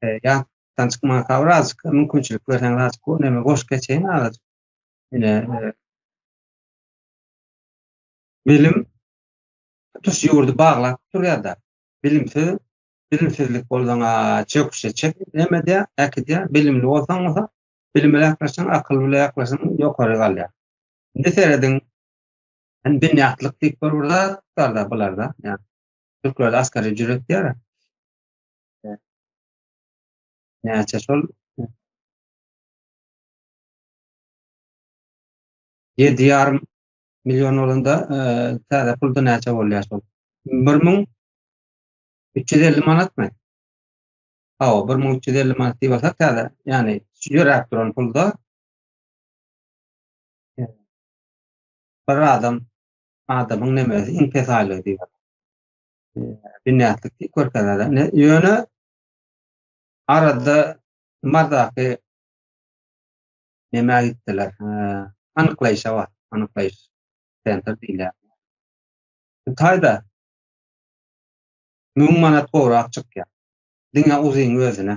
Ýatdan çykmanka birazjyk mümkinçilik berseňiz azajyk neme goşup geçeýin azajyk. Ine bilim tutuş ýurdy baglap durýar-da. Bilimsiz bilimsizlik bolsaň-a çöküşe çek neme edýär, äkidýär. Bilimli bolsaň bolsa, bilim bilen ýaklaşsaň, akyl bilen ýaklaşsaň ýokary galýar. Indi serediň, Hani binýatlyk diýip bir bir zat bar-da bularda. Ýa türklerde asgari ücret diýýär. Näçe şol 7,5 million bolanda e, täze pulda näçe bolýar şol? 1350 manatmy? Hawa, 1350 manat diýip alsak täze, ýagny ýöräp duran pulda Bir adam adamyň nemesi iň pes aýlygy diýip. Binýatlyk diýip görkezýär. Ýöne arada Mardaky nämä gitdiler? Anyklaýşa bar. Anyklaýyş sentr diýilýär. Bu taýda 1000 manat gowrak çykýar. Diňe uzyň özüne.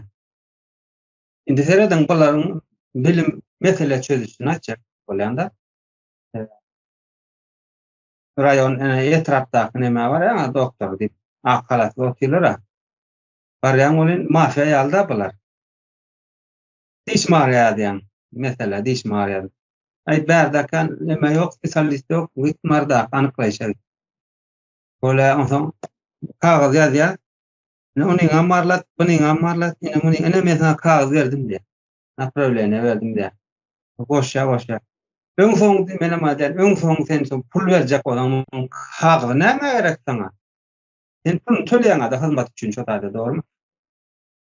Indi serediň bularyň bilim mesele çözüşini aýtjak bolýan-da. Raýon, etrapdaky näme bar ýa doktor diýip, ak halatly otyrlar-a. Barýaň welin mafiýa ýaly-da bular. Dişim agyrýar diýýäň. Mesele, dişim agyrýar. Aý, bärdekä neme ýok, spesialist ýok, git Mardaky anyklaýşa git. Bolýa, onsoň kagyz ýazýar. Ine, onyňam barlat, bunyňam barlat, ine muny, ine men saňa kagyz berdim diýýär. Naprawleniýe berdim diýýär. Goşýar, goşýar. Öň soň menem aýdýan, öň soň sen şo pul berjek bolsaň, munuň kagyzy nämä gerek saňa? Sen puluny töleýäň-de hyzmat üçin şo taýda, dogrumy?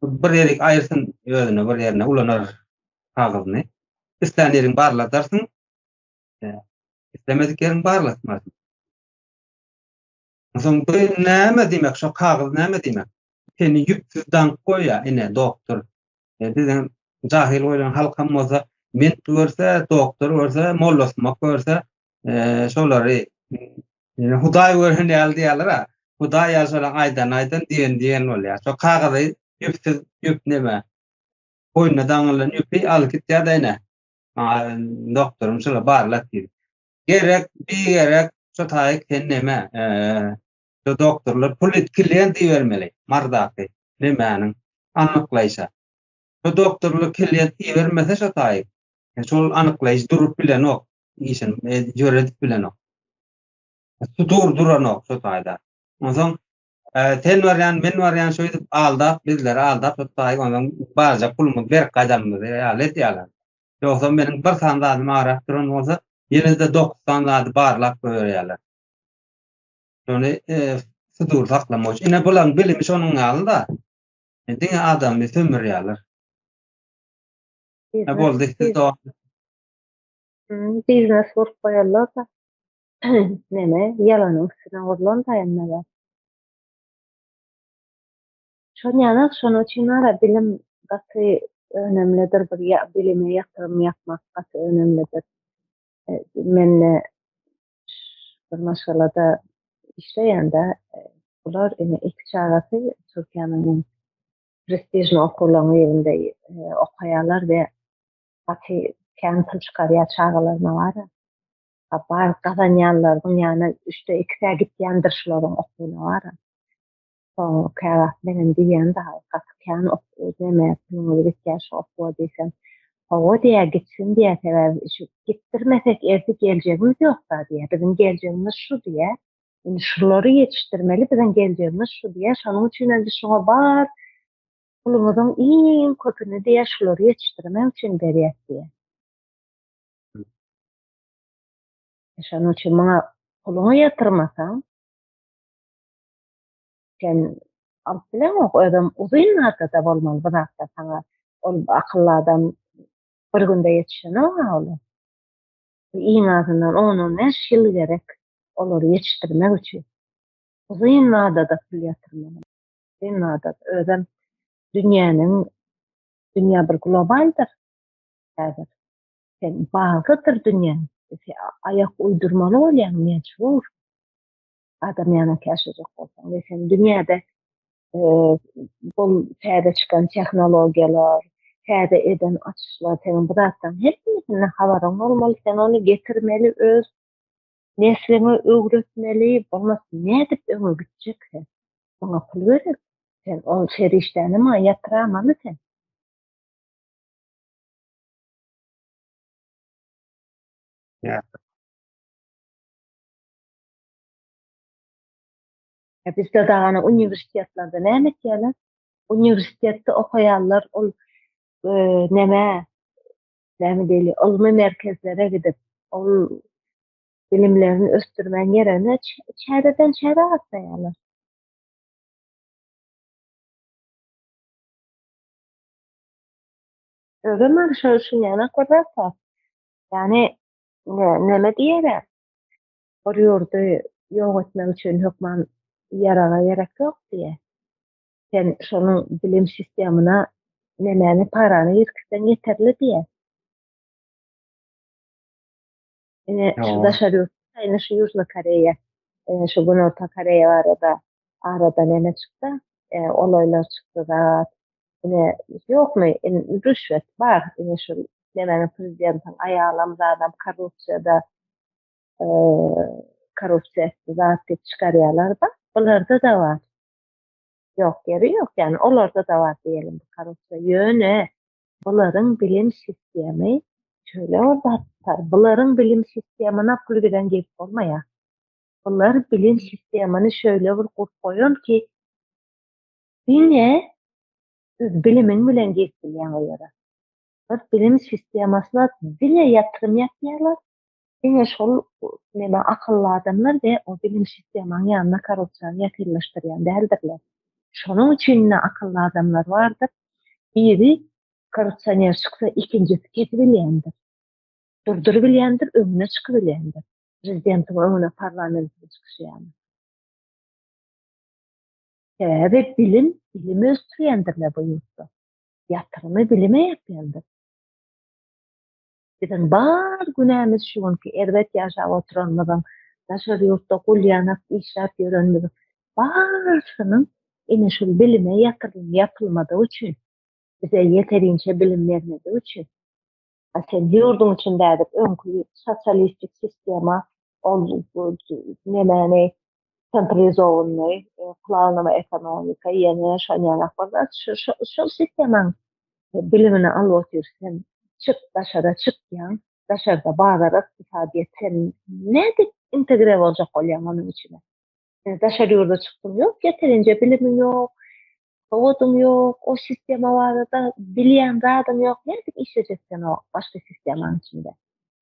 Bir ýerik aýyrsyn özüne, bir ýerine ulanar kagyzyny. Islän ýeriň barladarsyň, islemedik ýeriň barlatmarsyň. Onsoň bu näme diýmek, şo kagyz näme diýmek? Seni ýüpsüz daňyp goýýar, ine, doktor. Biziň jahyl goýlan halkam bolsa, ment görse, doktor görse, mollasumak görse, şolary Hudaý gören ýaly diýýärler-a. Hudaý ýaly şolaryň aýdany aýdan, diýeni diýen bolýar. Şo kagyzy ýüpsüz ýüp neme, boýnuna daňylan ýüpi alyp gitýär-de ine, maňa doktorym şola barlat diýip. Gerek, bigerek, şo taýyk sen neme, şo doktorlar pul klient ibermeli Mardaky nemäniň anyklaýşa. Şo doktorlar klient ibermese şo taýyk, şol anyklaýyş durup bilenok, işini ýöredip bilenok. Dur duranok şo taýda. Onsoň sen barýan, men barýan şeýdip aldap, bizleri aldap şo taýyk onsoň barjak pulumyzy berip gaýdanymyzy ýaly edýärler. Ýogsam meniň bir sany zadym agrap duran bolsa, ýene-de dokuz sany zady barlap goýberýärler. Şony sudur saklamak üçin. Ine bularyň bilimi şonuň ýaly-da. Diňe adamy sömürýärler. Ne boldy siz dowam Biznes gurup goýarlar-da. Neme, ýalanyň üstüne gurlan da hemme zat. Şon ýanak, şonuň üçin ara bilim gaty önemlidir, bir bilime ýatyrym ýapmak gaty önemlidir. Mende bir maşgalada işleýände bular ine iki çagasy Türkiýäniň iň prestižli okuwlaryň birinde okaýarlar we gaty kän pul çykarýar çagalaryna bara. Bar gazanýanlarynyň ýany üçde ikisä gitýändir şularyň okuwyna bara. Soň käwagt menem diýýän dagy, gaty kän neme puluňyz gitýär şu okuwa diýsem, hawa diýýär, gitsin diýýär, sebäbi şu gitdirmesek ertir geljegimiz ýok-da diýýär, biziň geljegimiz şu diýýär. Indi şulary ýetişdirmeli biziň geljegimiz şu diýýär, şonuň üçin hem biz şuňa bar pulumyzyň iň köpüni diýýär, şulary ýetişdirmek üçin berýäs diýýär. Şonuň üçin muňa puluňy ýatyrmasaň, Sen alyp bileňok. Özem uzyn wadada bolmaly bu zatlar saňa. Ol akylly adam bir günde ýetişenok-a olar. Iň azyndan on-on bäş ýyl gerek olary ýetişdirmek üçin. Uzyn wadada pul ýatyrmaly. Uzyn wadada. Özem dünýäniň, dünýä bir globaldyr häzir. Sen baglydyr dünýäň. Sen aýak uýdurmaly bolýaň mejbur. Adam ýanak ýaşajak bolsaň we sen dünýäde bu täze çykan tehnologiýalar, täze eden açyşlar seniň bu zatlaryň hemmesinden habaryň bolmaly, sen ony getirmeli öz nesliňe öwretmeli, bolmasa nädip öňe gitjek sen? Muňa pul gerek. Sen ol serişdäni maňa ýatyramaly sen. Ýa. Bizde dagana uniwersitetlerde näme etýärler? Uniwersitetde okaýanlar ol näme näme diýeli, ylmy merkezlere gidip, ol bilimlerini ösdürmegiň ýerine çäreden çärä gatnaýarlar. Özem bar şo şunýanak bir zat bar. Ýagny näme diýýärler? Bir ýurdy ýok etmek üçin hökman ýaraga gerek ýok diýýär. Sen şonuň bilim sistemyna nemäni parany girkizseň ýeterli diýýär. Ine şu daşary ýurt, ine şu Ýužna Koreýa, şu Günorta Koreýa barada arada neme çykdy, olaýlar çykdy zat. Ine ýokmy, rüşwet bar, ine şu nemäniň prezidentiň aýalam zadam korrupsiýada korrupsiýa etdi zat diýip çykarýarlar bar. Bularda-da bar. Ýok ýeri ýok, ýagny olarda-da bar diýelim bu korrupsiýa. Ýöne bularyň bilim sistemi şeýle bir zat bar. Bularyň bilim sistemyna pul bilen girip bolmaýar. Bular bilim sistemyny şeýle bir gurup goýan ki, diňe öz bilimiň bilen girip bilýäň o ýere. Bir bilim sistemasyna diňe ýatyrym ýapýarlar, diňe şol neme akylly adamlar we o bilim sistemaň ýanyna korrupsiýany ýakynlaşdyrýan däldirler. Şonuň üçin-de akylly adamlar bardyr. Biri korrupsioner çyksa, ikinjisi kesibilýändir. Durdurybilýändir, öňüne çykybilýändir. Prezidentiň öňüne parlamentiň çykyşy ýaly. Sebäbi bilim, bilimi ösdürýändirler bu ýurtda. Ýatyrymy bilime ýapýandyr. Biziň bar günämiz şu günki erbet ýaşap oturanymyzyň, daşary ýurtda gul ýanak işläp ýörenimiziň barysynyň ine şul bilime ýatyrym ýapylmadygy üçin, bize ýeterinçe bilim bermedigi üçin. A sen ýurduň içinde häzir öňki sosialistik sistema ol nemäni sentralizowanyý planowy ekonomika ýene şonýanak bir zat şol sistemaň bilimini alyp otyr sen çyk daşara çykýaň daşarda bazar ykdysadyýet sen nädip integre boljak bolýaň onuň içine daşary ýurda çykdyň ýok ýeterinje bilimiň ýok sowadyň ýok o sistema barada bilýän zadyň ýok nädip işlejek sen o başga sistemaň içinde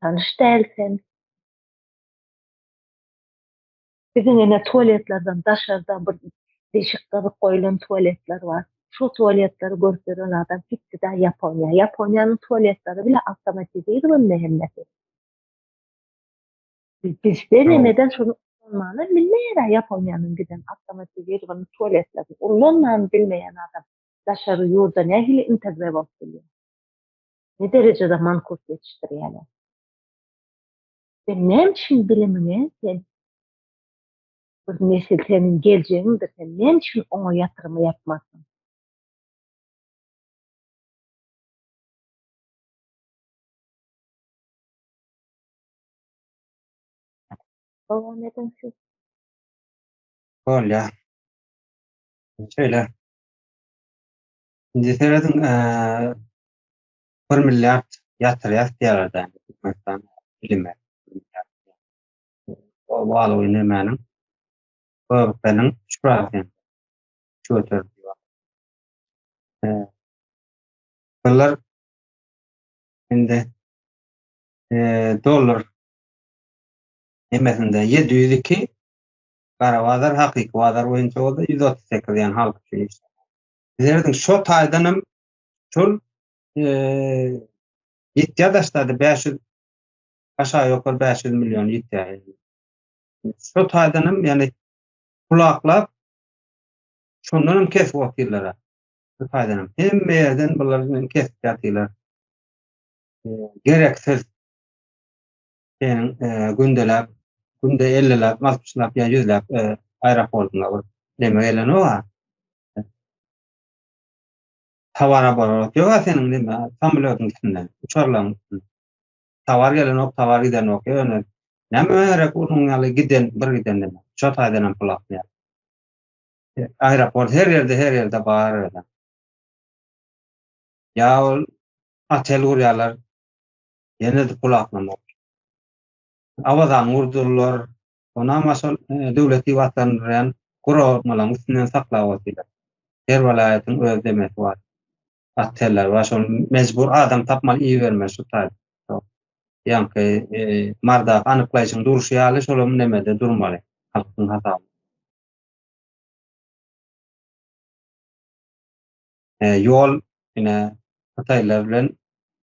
tanyş däl sen Biziň ene tualetlerden daşarda bir deşik gazyp goýlan tualetler bar. Şo tualetleri görüp ýören adam gitdi-de Ýaponiýa. Ýaponiýanyň tualetleri bile awtomatizirowanyý hemmesi. Bizde nemeden şony ulanmany bilmeýär-ä Ýaponiýanyň giden awtomatizirowanyý tualetlerini ulanmany bilmeýän adam daşary ýurda nähili integre bolup bilýär? Ne derejede mankurt ýetişdirýärler? Sen näme üçin bilimiňe sen bir nesil seniň geljegiňdir sen näme üçin oňa ýatyrma ýapmarsyň? Dowam ediň siz. Bolýar. Şeýle. Indi serediň, 1 milliard ýatyrýas diýýärler-dä Türkmenistan bilime. O waluý nemäniň? BVP-niň 3 prosenti. 3 göterim diýýär. Bular indi dollar nemesinde 702. Gara bazar hakyky bazar boýunça bolsa 138 ýani halk üçin işleýär. Bizlerdiň şo taýdan hem şol ýetýär daşlarda 500 aşağı ýokary 500 million ýetýär. Şo taýdan hem ýani kulaklap şondan hem kesip otyrlar. Şu taýdan hem hemme ýerden bular bilen kesip ýatyrlar. Gereksiz seniň gündeläp günde 50-läp, 60-lap ýa 100-läp aeroportyňa bir neme gelenok-a. Towar oborot ýok-a seniň neme samolýotyň üstünde, uçarlaryň üstünde. Towar gelenok, towar gidenok. Ýöne näme gerek onuň ýaly giden bir giden neme. Şo taýdan hem pul akmaýar. Aeroport her ýerde her ýerde bar özi. Ýa ol otel gurýarlar. Ýene-de pul aklamak. Awazany gurdurlar. Onam şol döwlet diýip atlandyrýan guramalaryň üstünden saklap otyrlar. Her welaýatyň öz demesi bar. Oteller bar. Şol mejbur adam tapmaly ibermeli şu taýda. Ýaňky Mardaky anyklaýjyň durşy ýaly şolam nemede durmaly. Halkyň hasabyna. Ýol ine hytaýlylar bilen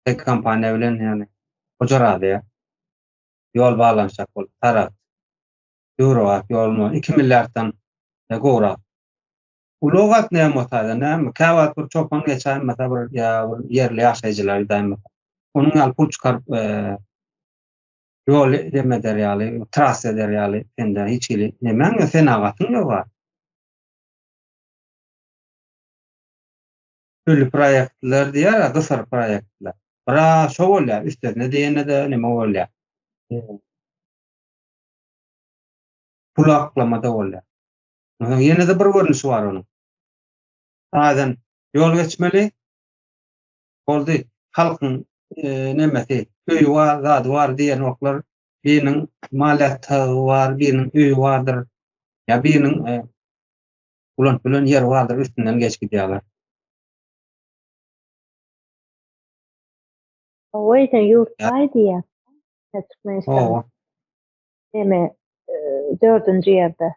tek kompaniýa bilen ýagny hoja razy ýol baglanyşjak bolup Saragt döwrebap ýoluna 2 milliarddan gowrak ulag gatnaýan bolsa näme käwagt bir çopan geçäýmese bir ýa bir ýerli ýaşaýjylar gidäýmese onuň ýaly pul çykaryp ýoly dem eder ýaly trassa eder ýaly sende hiç hili nemäň ýok senagatyň ýok Dürli proýektler diýýär, gysyr proýektler. Biraz şo bolýar, üstesine diýende-de neme bolýar. Pul aklama-da bolýar. Onsoň ýene-de bir görnüşi bar onuň. Taýdan ýol geçmeli. Boldy. Halkyň nemesi, öýi bar, zady bar diýenoklar. Biriniň mal ýatagy bar, biriniň öýi bardyr. Ýa biriniň ulanyp bilen ýeri bardyr üstünden geçip gidýärler. Hawa eýsem ýurt baý diýýär. Türkmenistan. Neme dördünji ýerde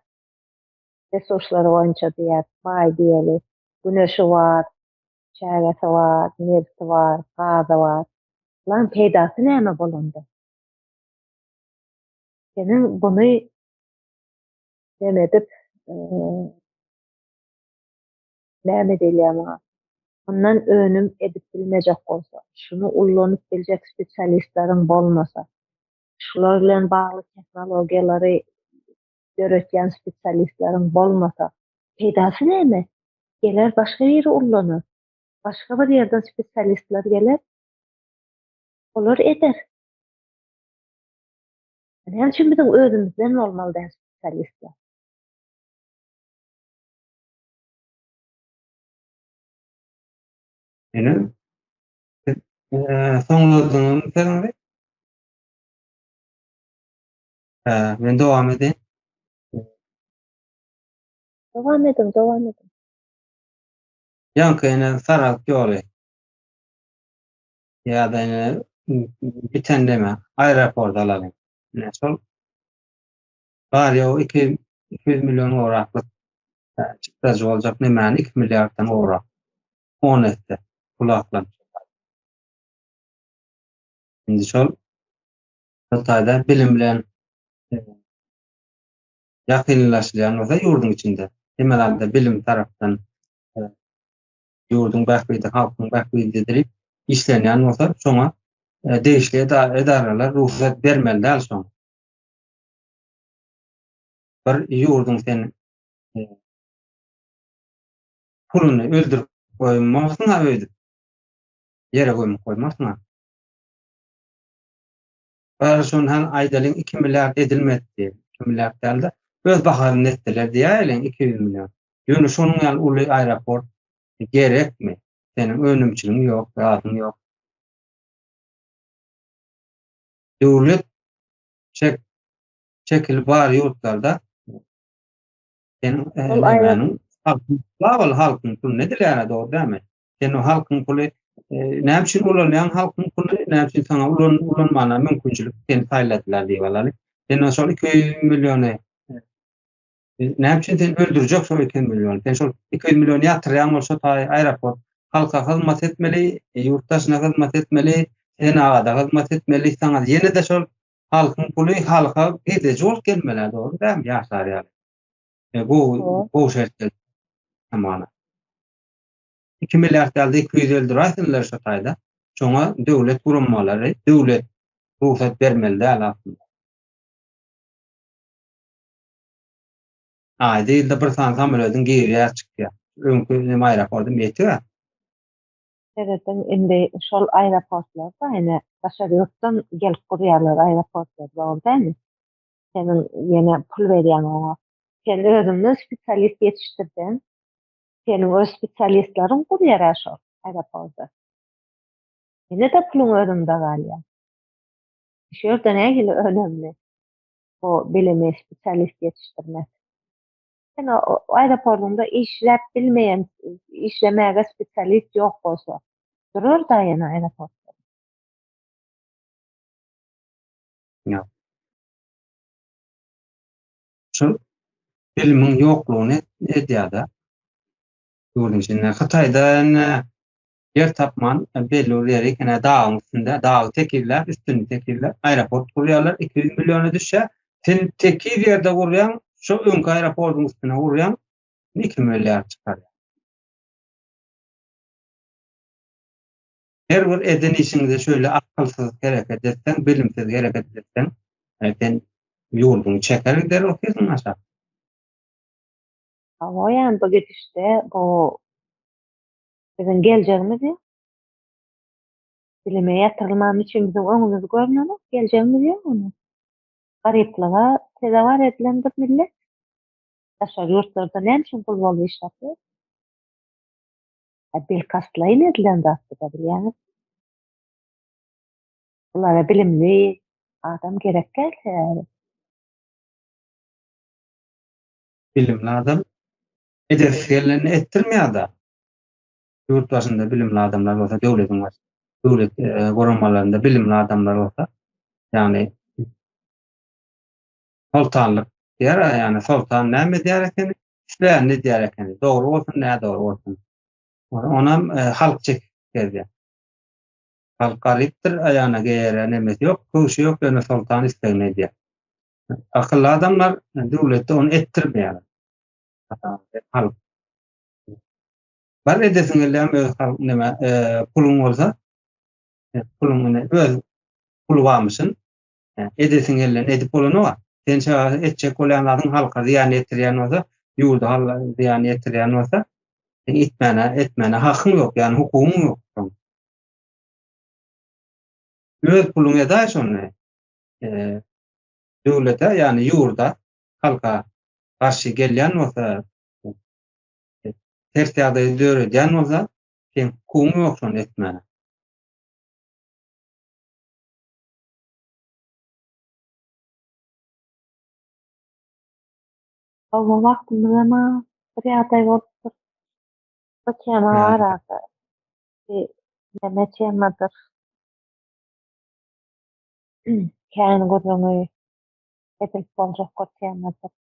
resurslary boýunça diýýär, baý diýeli. Güneşi bar, çägesi bar, nebti bar, gazy bar. Bularyň peýdasy näme bolanda? Seniň buny neme edip, näme diýilýär muňa, mundan önüm edip bilmejek bolsa, şuny ullanyp biljek spesialistleriň bolmasa, şular bilen bagly tehnologiýalary döretýän spesialistleriň bolmasa, peýdasy näme? Geler başga biri ullanar. Başga bir ýerden spesialistler geler, olar eder. Näme üçin biziň özümizden bolmaly däl spesialistler? Ine, siz soňladyňyzmy sözüňizi? Hä, men dowam edeýin. Dowam ediň, dowam ediň. Ýaňky ine Saragt ýoly. Ýa-da ine biten deme, aeroport alalyň. Ine şol bar ýogy 200 million gowraklyk çykdajy boljak nemäni 2 milliarddan gowrak 10 esse pul aklanyp. Indi şol şol taýda bilim bilen ýakynlaşylýan bolsa ýurduň içinde hemme zatda bilim tarapdan ýurduň bähbidi, halkyň bähbidi diýip işlenýän bolsa, şoňa degişli edaralar rugsat bermeli däl şoňa. Bir ýurduň sen puluny öldürip goýmarsyň-a öýdüp. Ýere gömüp goýmarsyň-a. Bari şony han aýdalyň 2 milliard edilmedi diýip. 2 milliard däl-de, öz bahasyny etdiler diýäýeliň 200 million. Ýöne şonuň ýaly uly aeroport gerekmi? Seniň önümçiligiň ýok, zadyň ýok. Döwlet çek şekili bar ýurtlarda seniň nämäniň halkyň halkyň puly nedilýär dogry dälmi? Sen o halkyň puly näme üçin ulanýaň halkyň puly, näme üçin saňa ulan ulanmana mümkinçilik seni saýladylar diýip alaly. Sen şol 200 milliony. Näme üçin sen öldürjek şol 200 milliony? Sen şol 200 milliony ýatyrýaň bolsa taý aeroport halka hyzmat etmeli, ýurt daşyna hyzmat etmeli, senagada hyzmat etmeli, saňa ýene-de şol halkyň puly halka girdeji bolup gelmeli, dogry dälmi, ýaşar ýaly. E, bu gowy şertler. Amana. 2 milliard ýaly 200 öldüräýsinler şo taýda. Şoňa döwlet guramalary, döwlet rugsat bermeli däl aslynda. Aýda ýylda bir sany samolýodyň girýär çykýar. Öňki neme aeropordym ýetik-ä. Serediň indi şol aeroportlarda ine daşary ýurtdan gelip gurýarlar aeroportlary dogry dälmi? Seniň ýene pul berýäň oňa. Sen özüňden spesialist ýetişdirseň, seniň öz spesialistleriň gurýar-a şol aeroporty. Ýene-de puluň özüňde galýar. Şu ýerde nähili önemli bu bilimi spesialist ýetişdirmek. Sen o aeroportuňda işläp bilmeýän, işlemäge spesialist ýok bolsa, durar da ýene aeroportda. Ýok. Şu bilimiň ýoklugyny edýär-de. Ýurduň içinde. Hytaýda indi Ýer tapman, belli bir ýeri ene dagyň üstünde, dagy tekizläp, üstüni tekizläp, aeroport gurýarlar, 200 milliona düşýär. Sen tekiz ýerde gurýaň, şo öňki aeroportyň üstüne gurýaň, 2 milliard çykarýar. Her bir eden işiňde şöyle akylsyz hereket etseň, bilimsiz hereket etseň, e, sen ýurduňy çeker gider otyrsyň aşak. Hawa, ýani bu gidişde bu Biziň geljegimiz ýok. Bilime ýatyrylmany üçin biziň öňümiz görnenok, geljegimiz ýok ony. Garyplyga sezewar edilen bir millet. Daşary ýurtlarda näme üçin gul bolup işläp ýör? Bilkastlaýyn edilen zat bu-da bilýäňizmi? Bulara bilimli adam gerek däl sebäbi. Bilimli adam Edesi gelenini etdirmeýär-de. Ýurt başynda bilimli adamlar bolsa, döwletiň başynda, döwlet e, guramalarynda bilimli adamlar bolsa, ýagny soltanlyk diýer, ýagny soltan näme edýär ekeni? Isleýänini edýär ekeni. Dogry bolsun, nädogry bolsun. Onam e, halk çekip gezýär. Halk garypdyr, aýagyna geýere nemesi ýok, köwşi ýok, ýöne soltan islegini edýär. Akylly adamlar döwletde ony etdirmeýärler. Halk. Bar edesiň gelýän öz halk neme e, puluň bolsa e, puluň ine öz puly barmyşyn. E, edesiň gelýän edip bolany bar. Sen şa etjek bolýan zadyň halka zyýan ýetirýän bolsa, ýurda halka zyýan ýetirýän bolsa, sen etmäne, etmäne hakyň ýok, ýagny hukugyň ýok. Öz puluň edaý şony. E, döwlete, ýagny ýurda halka garşy gelýän bolsa, ters ýagdaýy döredýän bolsa, seň hukugyň ýok şony etmäne. Hawa wagtymyzam az, bir ýagdaý bolupdyr. Bu tema bar aga. Näme temadyr? Kän gürrüňi edilip boljak bir temadyr.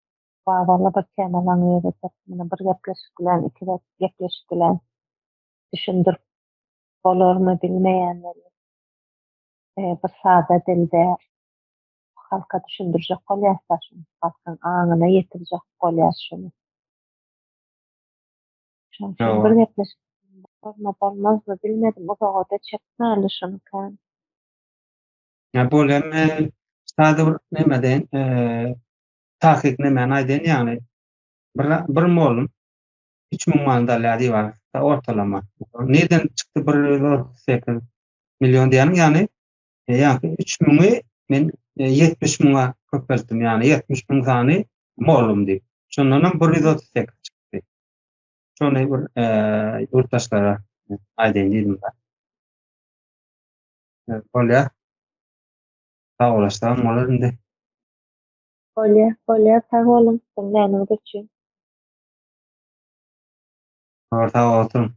Wawwaly bir temalaň biridir. Muny bir gepleşik bilen, iki gepleşik bilen düşündirip bolarmy bilmeýän welin, bir sada dilde halka düşündirjek bolýas-da şuny, halkyň aňyna ýetirjek bolýas şuny. Şonuň üçin bir gepleşik bolarmy, bolmazmy bilmedim, uzaga-da çekmäli şuny kän. Ýa bolýa men sada bir neme deýin, takyk nemäni aýdaýyn ýagny bir bir mollum 3000 manat alýar diýip alsa ortalama. Nirden çykdy 138 million diýýäniň ýagny ýagny 3000-i men 70 müňe köpeltdim ýagny 70 müň sany mollum diýip. Şondan hem 138 çykdy. Şony bir ýurtdaşlara aýdaýyn diýdim. Bolýar. Sag bolaşsam bolar indi. Bolýar, bolýar, sag boluň diňläniňiz üçin. Sag oturyň.